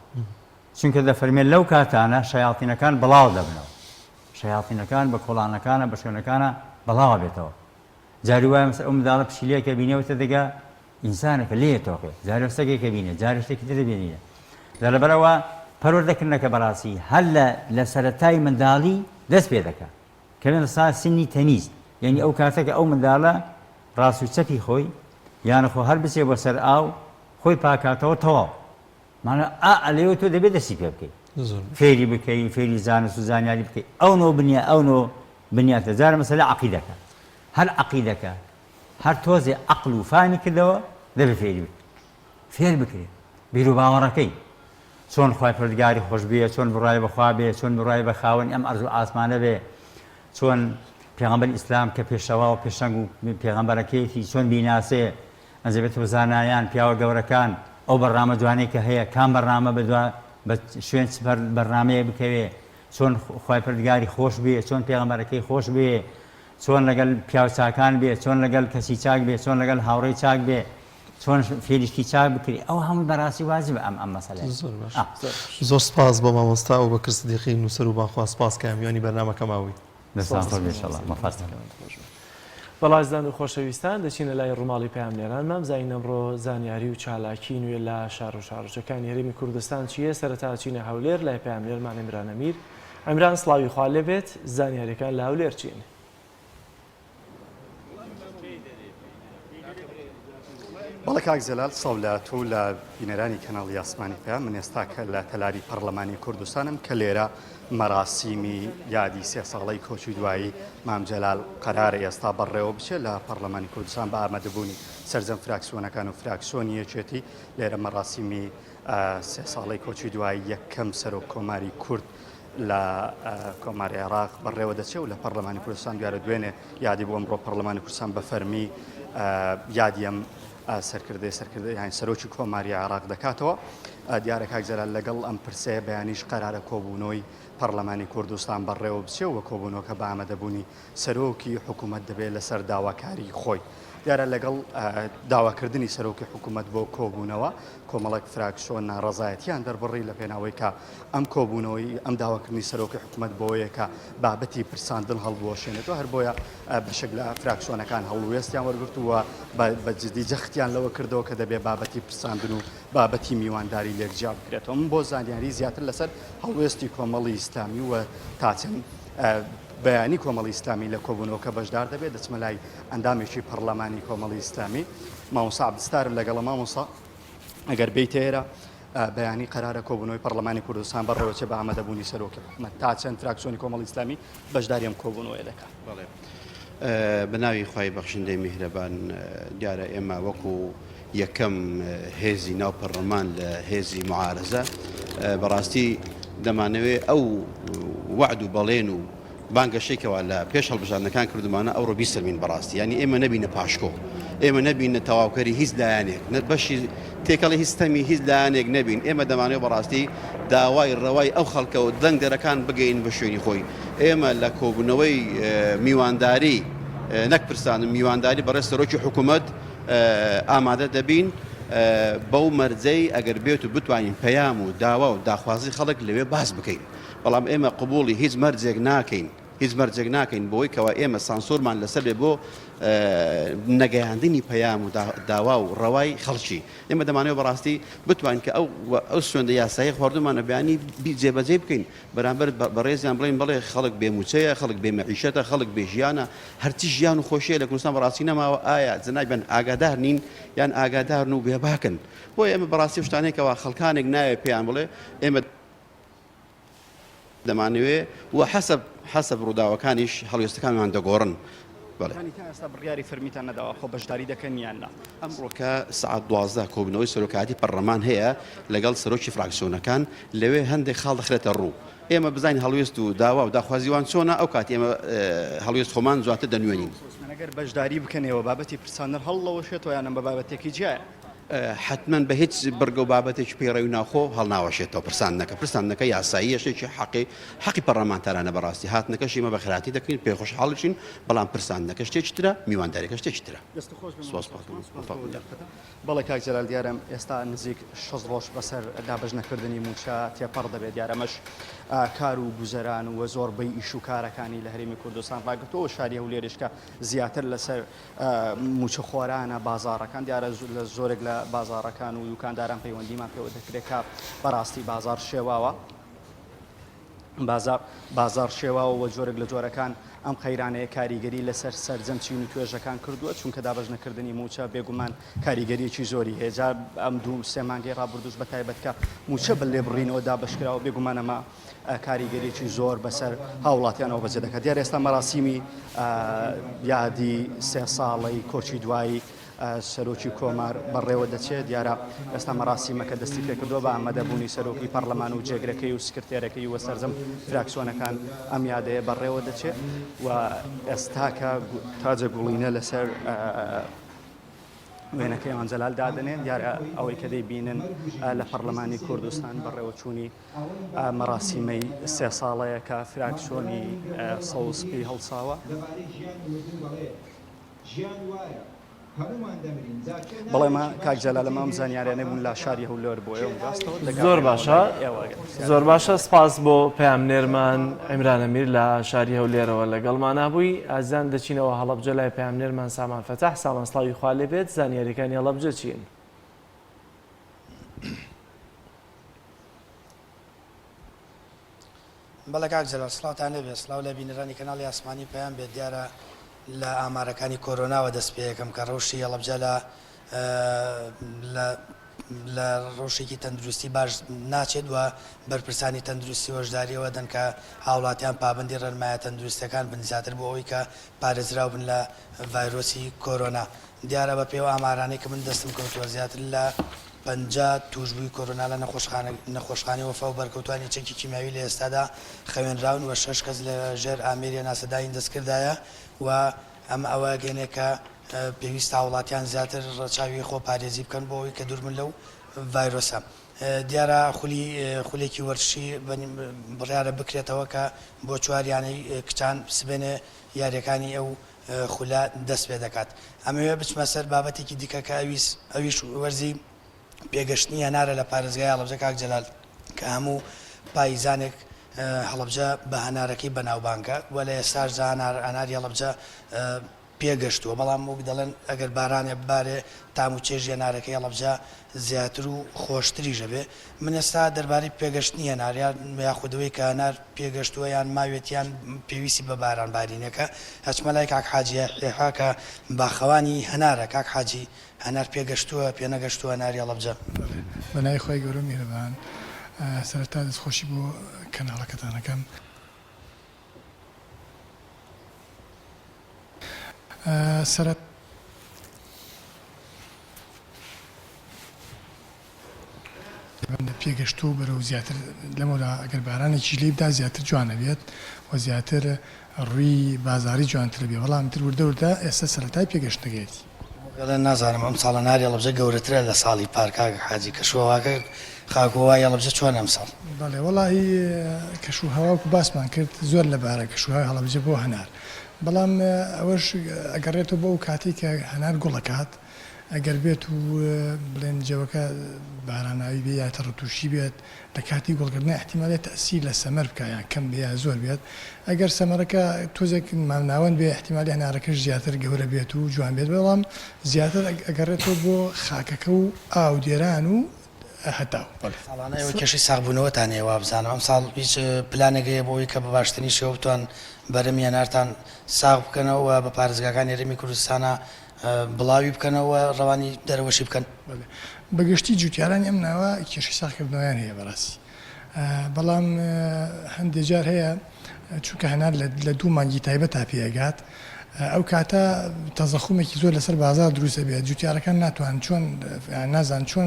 چونکە دەفەرمێ لەو کاتانە شەیاطینەکان بڵاو دەبنەوە شەیاطینەکان بە کۆڵانەکانە بە شوێنەکانە بڵاوە بێتەوە جاری وایە مەسەلەن ئەو منداڵە پشیلەیەکە بینێوتە دەگا ئینسانەکە لێیە تۆقێ جارێ سەگێکە بینێ جارێ شتێکی تر دەبینێ جا لەبەرئەوە پەروەردەکردنەکە بەڕاستی هەر لە لە سەرەتای منداڵی دەست پێ دەکا کە لە سا سنی تەمیز یعنی ئەو کاتە کە ئەو منداڵە ڕاست و چەپی خۆی یانە خۆ هەر بچێ بۆ سەر ئاو خۆی پاکاتەوە تەواو مانا ئا ئەلێوە تۆ دەبێت دەستی پێ بکەیت فێری بکەی فێری زانست و زانیاری بکەی ئەو نۆ بنیا ئەو نۆ بنیاتە جارە مەسەلە عەقیدەکە هەر عەقیدەکە هەر تۆزێ عەقل و فامی کردەوە دەبێ فێری بکرێ فێر بکرێ بیروباوەڕەکەی چۆن خوای پەروەردگاری خۆش بوێ چۆن بڕوای بە خوا بێ چۆن بڕوای بە خاوەنی ئەم ئەرز و ئاسمانە بێ چۆن پێغەمبەری ئیسلام کە پێشەوا و پێشەنگ و پێغەمبەرەکەیەتی چۆن بیناسێ ئەنجە بێتەوە زانایان پیاوە گەورەکان ئەو بەرنامە جوانەی کە هەیە کام بەرنامە بەدوا بە شوێن چ بەرنامەیە بکەوێ چۆن خوای پەروەردگاری خۆش بوێ چۆن پێغەمبەرەکەی خۆش بوێ چۆن لەگەل پیاو چاکان بێ چۆن لەگەل کەسی چاک بێ چۆن لەگەل هاوڕێی چاک بێ چۆن فێری شتی چاک بکرێ ئەوە هەمووی بەڕاستی واجبە ئەم ئەم مەسەلەیە زۆر باش زۆر سپاس بۆ مامۆستا ئەبوبەکر سدیقی نووسەر و بانگخواز سپاس کە میوانی بەرنامەکەمان بوویت. دەستان خۆش بێ ئینشەڵا مەفەرموون. بەڵازدان و خۆشەویستان دەچینە لای ڕووماڵی پەیامنێرانمان بزانین ئەمڕۆ زانیاری و چالاکی نوێ لە شار و شارۆچکەکانی هەرێمی کوردستان چییە سەرەتا ئەچینە هەولێر لای پەیامنێرمان عیمران ئەمیر عیمران سڵاوی خوا لێبێت زانیاریەکان لە هەولێر چین؟ بەڵێ کاک جەلال سڵاو لە تۆ و لە بینەرانی کەناڵی ئاسمانی پەیام من ئێستا کە لە تەلاری پەرلەمانی کوردستانم کە لێرە مەراسیمی یادی سێ ساڵەی کۆچی دوایی مام جەلال قەرارە ئێستا بەڕێوە بچێت لە پەرلەمانی کوردستان بە ئامادەبوونی سەرجەم فراکسیۆنەکان و فراکسیۆنی یەکێتی لێرە مەراسیمی سێ ساڵەی کۆچی دوایی یەکەم سەرۆک کۆماری کورد لە کۆماری عێراق بەڕێوە دەچێت و لە پەرلەمانی کوردستان دیارە دوێنێ یادی بۆ ئەمڕۆ پەرلەمانی کوردستان بە فەرمی یادی ئەم سەرکردەی سەرکردە یان سەرۆکی کۆماری عێراق دەکاتەوە دیارە کاک جەلال لەگەڵ ئەم پرسەیە بەیانیش قەرارە کۆبوونەوەی پەرلەمانی کوردستان بەڕێوە بچێ و کۆبوونەوەکە بە ئامادەبوونی سەرۆکی حکوومەت دەبێت لەسەر داواکاری خۆی. دیارە لەگەڵ داواکردنی سەرۆکی حکوومەت بۆ کۆبوونەوە، کۆمەڵێک فراکسیۆن ناڕەزایەتیان دەربڕی لە پێناوەی کە ئەم کۆبوونەوەی ئەم داواکردنی سەرۆکی حکوومەت بۆیە کە بابەتی پرساندن هەڵبوەشێنێتەوە هەر بۆیە بەشێک لە فراکسیۆنەکان هەڵوێستیان وەرگرت و بە جدی جەختیان لەوە کردەوە کە دەبێت بابەتی پرساندن و بابەتی میوانداری لێک جیا بکرێتەوە. من بۆ زانیاری زیاتر لەسەر هەڵوێستی کۆمەڵی ئیسلامی و تا چەند بەیانی کۆمەڵی ئیسلامی لە کۆبوونەوەکە بەشدار دەبێت، دەچمە لای ئەندامێکی پەڕلەمانی کۆمەڵی ئیسلامی مامۆستا عەبدولستارم لەگەڵە. مامۆستا ئەگەر بێیتە ئێرە بەیانی قەرارە کۆبوونەوەی پەڕلەمانی کوردستان بەڕێوەچێ بە ئامادەبوونی سەرۆکی حکومەت، تا چەند فراکسیۆنی کۆمەڵی ئیسلامی بەشداری ئەم کۆبوونەوەیە دەکات؟ بەڵێ بە ناوی خوای بەخشندەی میهرەبان، دیارە ئێمە وەکو یەکەم هێزی ناو پەرلەمان لە هێزی معارەزە بەڕاستی دەمانەوێ ئەو وەعد و بەڵێن و بانگەشەی کەوا لە پێش هەڵبژاردنەکان کردومانە ئەوڕۆ بیسەلمین بەڕاستی یانی ئێمە نەبینە پاشکۆ ئێمە نەبینە تەواوکەری هیچ لایەنێک نە بەشی تێکەڵی هیچ ستەمی هیچ لایەنێک نەبین ئێمە دەمانەوێت بەڕاستی داوای ڕەوای ئەو خەڵکە و دەنگدەرەکان بگەین بە شوێنی خۆی ئێمە لە کۆبوونەوەی میوانداری نەک پرسان میوانداری بەڕێز سەرۆکی حکوومەت ئامادە دەبین بەو مەرجەی ئەگەر بێت و بتوانین پەیام و داوا و داخوازی خەڵک لەوێ باس بکەین بەڵام ئێمە قبوڵی هیچ مەرجێک ناکەین هیچ مەرجێک ناکەین بۆی کەوا ئێمە سانسۆرمان لەسەر بێ بۆ نەگەیاندنی پەیام و داوا و ڕەوای خەڵکی ئێمە دەمانەوێت بەڕاستی بتوانین کە ئەو ئەو سوێندە یاسایی خواردومانە بەیانی جێبەجێ بکەین بەرامبەر بەڕێزیان بڵێین بەڵێ خەڵک بێ مووچەیە، خەڵک بێ مەعیشەتە، خەڵک بێ ژیانە، هەرچی ژیان و خۆشییە لە کوردستان بەڕاستی نەماوە، ئایا جەنابیان ئاگادار نین یان ئاگادارن و بێباکن؟ بۆیە ئێمە بەڕاستی ئەو شتانەی کەوا خەڵکانێک ناوێ پێیان بڵێ ئێمە دەمانەوێ و حەسەب حەسەب ڕووداوەکانیش هەڵوێستەکانمان دەگۆڕن. بەڵێ. یانی تا ئێستا بڕیاری فەرمیتان نەداوە خۆ بەشداری دەکەن یان نا؟ ئەمڕۆکە سەعات 12 کۆبوونەوەی سەرۆکایەتی پەرلەمان هەیە لەگەڵ سەرۆکی فراکسیۆنەکان، لەوێ هەندێک خاڵ دەخرێتە ڕوو، ئێمە بزانین هەڵوێست و داوا و داخوازی وان چۆنە، ئەو کات ئێمە هەڵوێست خۆمان زواتر دەنوێنین. ئەگەر بەشداری بکەن ئێوە بابەتی پرساندن هەڵدەوەشێتەوە یان ئەمە بابەتێکی جیایە؟ حەتمەن بە هیچ بڕگە و بابەتێکی پەیڕەوی ناوخۆ هەڵناوەشێتەوە پرساندنەکە. پرساندنەکە یاساییە، شتێکی حەقی حەقی پەڕلەمانتارانە بەڕاستی. هاتنەکەشی ئێمە بەخێرهاتی دەکەین، پێی خۆشحاڵیشین، بەڵام پرساندنەکە شتێکی ترە، میوانداریەکە شتێکی ترە. دەست خۆش بێ سپاس مامۆستا عوسمان، سپاس بۆ بۆ دەرفەتە. بەڵێ کاک جەلال دیارە ئێستا نزیک 60 ڕۆژ بەسەر دابەش نەکردنی مووچە تێپەڕ دەبێت، دیارە ئەمەش کار و گوزەران و زۆربەی ئیش و کارەکانی لە هەرێمی کوردستان ڕاگرتووە و شاری هەولێریش کە زیاتر لەسەر مووچەخۆرانە بازاڕەکان، دیارە لە زۆرێک لە بازاڕەکان و دوکانداران پەیوەندیمان پێوە دەکرێت کە بەڕاستی بازاڕ شێواوە. بازاڕ بازاڕ شێواوە و جۆرێک لە جۆرەکان ئەم قەیرانەیە کاریگەری لەسەر سەرجەم چین و توێژەکان کردووە، چونکە دابەش نەکردنی مووچە بێگومان کاریگەرییەکی زۆری هەیە، جا ئەم دوو سێ مانگەی ڕابردووش بە تایبەت کە مووچە بە لێبڕینەوە دابەشکراوە بێگومان ئەمە کاریگەرییەکی زۆر بەسەر هاوڵاتیانەوە بەجێ دەکات. دیارە ئێستا مەراسیمی یادی سێ ساڵەی کۆچی دوایی سەرۆکی کۆمار بەڕێوە دەچێت، دیارە ئێستا مەراسیمەکە دەستی پێکردووە بە ئامادەبوونی سەرۆکی پەڕلەمان و جێگرەکەی و سکرتێرەکەی و سەرجەم فراکسیۆنەکان ئەم یادەیە بەڕێوە دەچێت و ئێستاکە تاجە گوڵینە لەسەر وێنەکەی مام جەلال دادەنێن، دیارە ئەوەی کە دەیبینن لە پەڕلەمانی کوردستان بەڕێوەچوونی مەراسیمەی سێ ساڵەیە کە فراکسیۆنی سەوز پێی هەڵساوە. بەڵێ مە کاک جەلال ئەمە ئەم زانیاریانەی بوون لە شاری هەولێر بۆ ئێوەم گواستەوە زۆر دەگەڕێمەوە باشە لای ئێوە ئەگەر پرسیارێک زۆر هەیە باشە سپاس بۆ پەیامنێرمان عیمران ئەمیر لە شاری هەولێرەوە لەگەڵمانا بووی ئازیزان دەچینەوە هەڵەبجە لای پەیامنێرمان سامان فەتاح سامان سڵاوی خوا لێ بێت زانیاریەکانی هەڵەبجە چین؟ بەڵێ کاک جەلال سڵاوتان لێبێت سڵاو لە بینەرانی کەناڵی ئاسمانی پەیام بێت دیارە لە ئامارەکانی کۆرۆناوە دەست پێیەکەم کە ڕەوشی هەڵەبجە لە لە لە ڕەوشێکی تەندروستی باش ناچێت و بەرپرسانی تەندروستی هۆشداریەوە دەن کە هاوڵاتیان پابەندی ڕێنمایە تەندروستیەکان بن زیاتر بۆ ئەوەی کە پارێزراو بن لە ڤایرۆسی کۆرۆنا دیارە بە پێی ئەو ئامارانەی کە من دەستم کەوتووە زیاتر لە 50 تووشبووی کۆرۆنا لە نەخۆشخانەی وەفا و بەرکەوتوانی چەکی کیمیاوی لە ئێستادا خەوێنراون و شەش کەس لە ژێر ئامێری هەناسەدانی دەستکردایە و ئەمە ئەوە ئەگەیەنێ کە پێویستە هاوڵاتیان زیاتر ڕەچاوی خۆپارێزی بکەن بۆ ئەوەی کە دووربن لەو ڤایرۆسە. دیارە خولی خولێکی وەرزشی بڕیارە بکرێتەوە کە بۆ چوار یانەی کچان سبەینێ یارییەکانی ئەو خولە دەست پێ دەکات. ئەمەوێ بچمە سەر بابەتێکی دیکە کە ئەویس ئەویش وەرزی پێگەشتنی هەنارە لە پارێزگای هەڵەبجە کاک جەلال کە هەموو پاییزانێک هەڵەبجە بە هەنارەکەی بەناوبانگە و لە ئێستاشدا هەنار هەناری هەڵەبجە پێگەشتووە بەڵام وەک دەڵێن ئەگەر بارانێ ببارێ تام و چێژی هەنارەکەی هەڵەبجە زیاتر و خۆشتریش ئەبێ. من ئێستا دەربارەی پێگەشتنی هەنار یان یاخود ئەوەی کە هەنار پێگەشتووە یان ماوێتی یان پێویستی بە باران بارینێکە ئەچمە لای کاک حاجی یەحیا کە باخەوانی هەنارە. کاک حاجی هەنار پێگەشتووە پێنەگەشتووە هەناری هەڵەبجە؟ بەڵێ بەناوی خوای گەورەو میهرەبان سەرەتا دەستخۆشی بۆ کەناڵەکەتان ئەکەم. سەرەتا پێگەشتوو بەرەو زیاتر لەمەولا ئەگەر بارانێکیش لێی بدا زیاتر جوان ئەبێت و زیاتر ڕووی بازاڕی جوانتر ئەبێ بەڵام تر وردە وردە ئێستا سەرەتای پێگەشتنەکەیەتی. ئەڵێن نازانم ئەمساڵ هەناری هەڵەبجە گەورەترە لە ساڵی پار کاک حاجی کەشوهەواکە خاک و هەوای هەڵەبجە چۆنە ئەمساڵ؟ بەڵێ وەڵاهی کەش و هەوا وەکو باسمان کرد زۆر لەبارە کەش و هەوای هەڵەبجە بۆ هەنار بەڵام ئەوەش ئەگەڕێتەوە بۆ ئەو کاتەی کە هەنار گوڵ ئەکات ئەگەر بێت و بڵێن جەوەکە باراناوی بێ یا تەڕوتوشی بێت لە کاتی گوڵکردنا ئیحتیمالە تەئسیر لە سەمەر بکا یان کەم بێ یا زۆر بێت ئەگەر سەمەرەکە تۆزێک مامناوەند بێ ئیحتیمالی هەنارەکەش زیاتر گەورە بێت و جوان بێت بەڵام زیاتر ئەگەڕێتەوە بۆ خاکەکە و ئاودێران و هەتاو بەڵێ. ساڵانە ئێوە کێشەی ساغبوونەوەتان هەیە وابزانم ئەمساڵ هیچ پلانێک هەیە بۆ ئەوەی کە بە باشترین شێوە بتوان بەرهەمی هەنارتان ساغ بکەنەوە و بە پارێزگاکانی هەرێمی کوردستانا بڵاوی بکەنەوە و ڕەوانی دەرەوەشی بکەن؟ بەڵێ بە گشتی جوتیارانی ئەم ناوە کێشەی ساغکردنەوەیان هەیە بەڕاستی بەڵام هەندێ جار هەیە چونکە هەنار لە دوو مانگی تایبەتا پێ ئەگات ئەو کاتە تەزەخومێکی زۆر لەسەر بازار دروست ئەبێت جوتیارەکان ناتوان چۆن نازان چۆن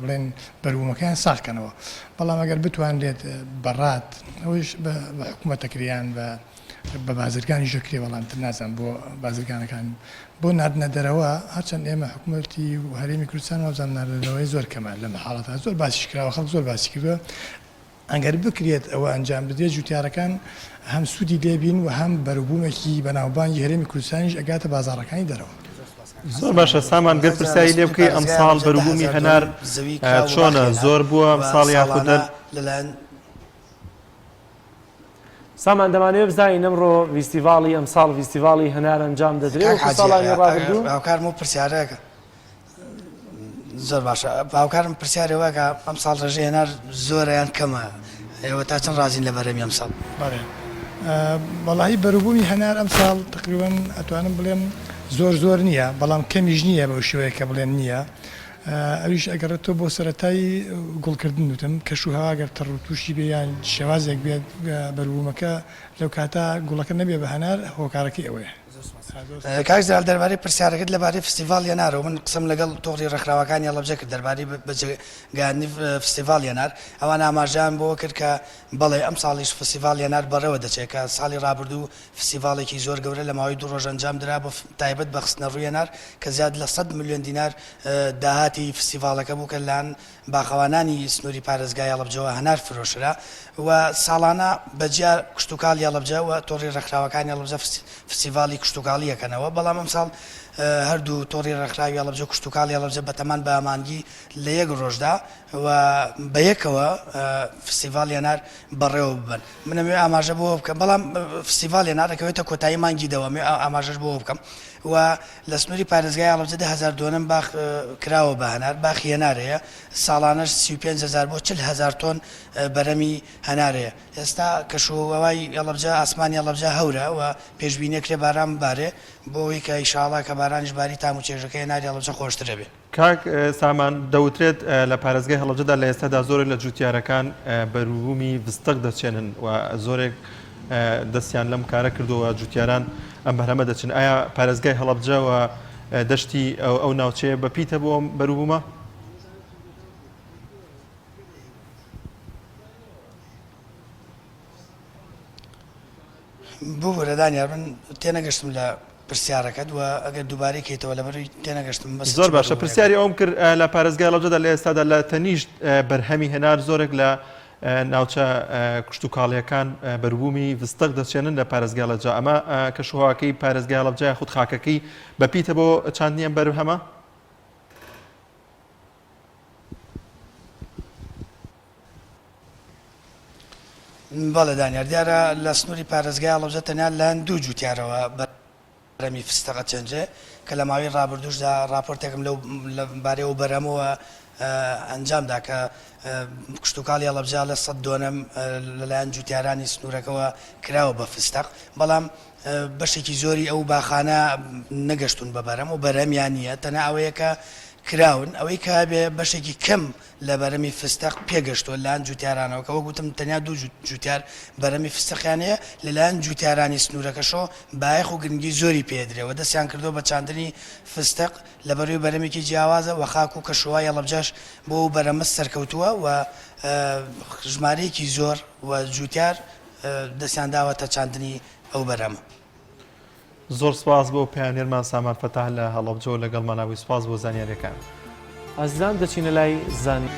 بڵێن بەروبوومەکەیان ساغ کەنەوە بەڵام ئەگەر بتوانرێت بەڕات ئەوەیش بە حکومەتەکریان بە. بە بازرگانیش دەکرێ بەڵام تر نازانم بۆ بازرگانەکان بۆ ناردنە دەرەوە هەرچەند ئێمە حکومەتی و هەرێمی کوردستان وابزانم ناردنە دەرەوەی زۆر کەمە لەم حاڵەتە زۆر باسیش کراوە خەڵک زۆر باسی کردووە ئەگەر بکرێت ئەوە ئەنجام بدرێت جوتیارەکان هەم سوودی لێ بین و هەم بەروبوومێکی بەناوبانگی هەرێمی کوردستانیش ئەگاتە بازاڕەکانی دەرەوە. زۆر باشە سامان گەر پرسیاری لێ بکەی ئەمساڵ بەروبوومی هەنار چۆنە زۆر بووە ئەمساڵ یاخود لەلایەن سامان دەمانەوێت بزانین ئەمڕۆ ڤیستیڤاڵی ئەمساڵ ڤیستیڤاڵی هەنار ئەنجام دەدرێت کاک وەکو حاجی ساڵانی ڕابردوو؟ هاوکارم و پرسیارەکە زۆر باشە هاوکارم پرسیارێ وەکە ئەم ساڵ ڕێژەی هەنار زۆرە یان کەمە ئێوە تا چەند ڕازین لە بەرهەمی ئەم ساڵ؟ بەڵێ وەڵاهی بەروبوومی هەنار ئەم ساڵ تقریبا ئەتوانم بڵێم زۆر زۆر نییە بەڵام کەمیش نییە بەو شێوەیە کە بڵێن نییە ئەویش ئەگەڕێتەوە بۆ سەرەتای گوڵکردن وتم کەش و هەوا گەر تەڕ و تووشی بێ یان شێوازێک بێت بەروبوومەکە لەو کاتە گوڵەکە نەبێ بە هەنار هۆکارەکەی ئەوەیە. کاک زەلال دەربارەی پرسیارەکەت لەبارەی فستیڤاڵی هەنارەوە من قسەم لەگەڵ تۆڕی ڕێکخراوەکانی هەڵەبجە کرد دەربارەی بەجێگەیاندنی فستیڤاڵی هەنار ئەوان ئاماژەیان بەوە کرد کە بەڵێ ئەمساڵیش فستیڤاڵی هەنار بەڕێوە دەچێت کە ساڵی ڕابردوو فستیڤاڵێکی زۆر گەورە لە ماوەی دوو ڕۆژ ئەنجام درا بۆ تایبەت بە خستنەڕووی هەنار کە زیاد لە 100 ملیۆن دینار داهاتی فستیڤاڵەکە بوو کە لەلایەن باخەوانانی سنووری پارێزگای هەڵەبجەوە هەنار فرۆشرا و ساڵانە بە جیا کشتوکاڵی هەڵەبجە و تۆڕی ڕێکخراوەکانی هەڵەبجە فستیڤاڵی کشتوکاڵی ئەکەنەوە، بەڵام ئەمساڵ هەردوو تۆڕی ڕێکخراوی هەڵەبجە و کشتوکاڵی هەڵەبجە بەتەمان بە ئامانگی لە یەک ڕۆژدا و بە یەکەوە فستیڤاڵی هەنار بەڕێوە ببەن. من ئەمەوێ ئاماژە بەوە بکەم بەڵام فستیڤاڵی هەنار ئەکەوێتە کۆتایی مانگی دەوە ئەمەوێ ئاماژەش بەوە بکەم و لە سنووری پارێزگای هەڵەبجە 10,000 دۆنم باخ کراوە بە هەنار، باخی هەنار هەیە، ساڵانەش 35,000 بۆ 40,000 تۆن بەرهەمی هەنار هەیە. ئێستا کەشوهەوای هەڵەبجە، ئاسمانی هەڵەبجە هەورە و پێشبینی ئەکرێ باران ببارێ، بۆ ئەوەی کە ئیشاڵا کە بارانیش باری تام و چێژەکەی هەناری هەڵەبجە خۆشتر ئەبێ. کاک سامان، دەوترێت لە پارێزگای هەڵەبجەدا لە ئێستادا زۆرێک لە جوتیارەکان بەروبوومی ڤستق دەچێنن و زۆرێک دەستیان لەم کارە کردووە جوتیاران ئەم بەرهەمە دەچن ئایا پارێزگای هەڵەبجە و دەشتی ئەو ناوچەیە بەپیتە بۆ ئەم بەروبوومە؟ ببورە دانیار من تێنەگەشتم لە پرسیارەکەت و ئەگەر دووبارەی کەیتەوە لەبەرئەوەی تێنەگەشتم مەبەستت چ زۆر باشە بەروبوومێکە؟ پرسیاری ئەوم کرد لە پارێزگای هەڵەبجەدا لە ئێستادا لە تەنیشت بەرهەمی هەنار زۆرێک لە ناوچە کشتوکاڵیەکان بەروبوومی ڤستق دەچێنن لە پارێزگای هەڵەبجە ئەمە کەشوهەواکەی پارێزگای هەڵەبجە یاخود خاکەکەی بەپیتە بۆ چاندنی ئەم بەرهەمە؟ بەڵێ دانیار، دیارە لە سنووری پارێزگای هەڵەبجە تەنیا لەلایەن دوو جووتیارەوە بەرهەمی فستق ئەچێنرێ کە لە ماوەی ڕابردووشدا ڕاپۆرتێکم لەو بارەی ئەو بەرهەمەوە ئەنجام دا کە کشتوکاڵی هەڵەبجە لە سەد دۆنم لەلایەن جووتیارانی سنوورەکەوە کراوە بە فستق بەڵام بەشێکی زۆری ئەو باخانە نەگەشتوون بە بەرهەم و بەرهەمیان نییە تەنها ئەوەیە کە کراون ئەوەی کە هەبێ بەشێکی کەم لە بەرەمی فستەق پێگەشتووە لەلایەن جوتیارانەوە کە وەک وتم تەنیا دوو جوتیار بەرەمی فستەقیان هەیە لەلایەن جوتیارانی سنوورەکەشەوە بایەخ و گرنگی زۆری پێدرێ و دەستیان کردووە بە چاندنی فستق لەبەرئەوەی بەرەمێکی جیاوازە و خاک و کەشوهەوای هەڵەبجەش بۆ ئەو بەرەمە سەرکەوتووە و ژمارەیەکی زۆر و جوتیار دەستیان داوەتە چاندنی ئەو بەرەمە. زۆر سپاس بۆ پەیامنێرمان سامان فەتاح لە هەڵەبجەوە لەگەڵمانا بووی سپاس بۆ زانیاریەکانت. ئازیزان دەچینە لای زانی.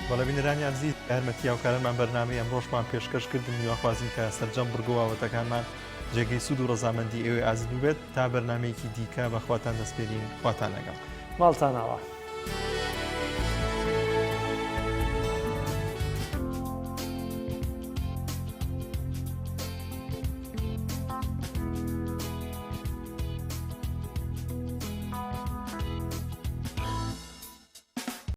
بەڵێ بینەرانی ئازیز یارمەتی هاوکارانمان بەرنامەی ئەمڕۆشمان پێشکەش کردن هیواخوازین کە سەرجەم بڕگە و ئاوەتەکانمان جێگەی سوود و ڕەزامەندی ئێوەی ئازیز بووبێت تا بەرنامەیەکی دیکە بە خواتان دەسپێرین خواتان لەگەڵ. ماڵتان ئاوا.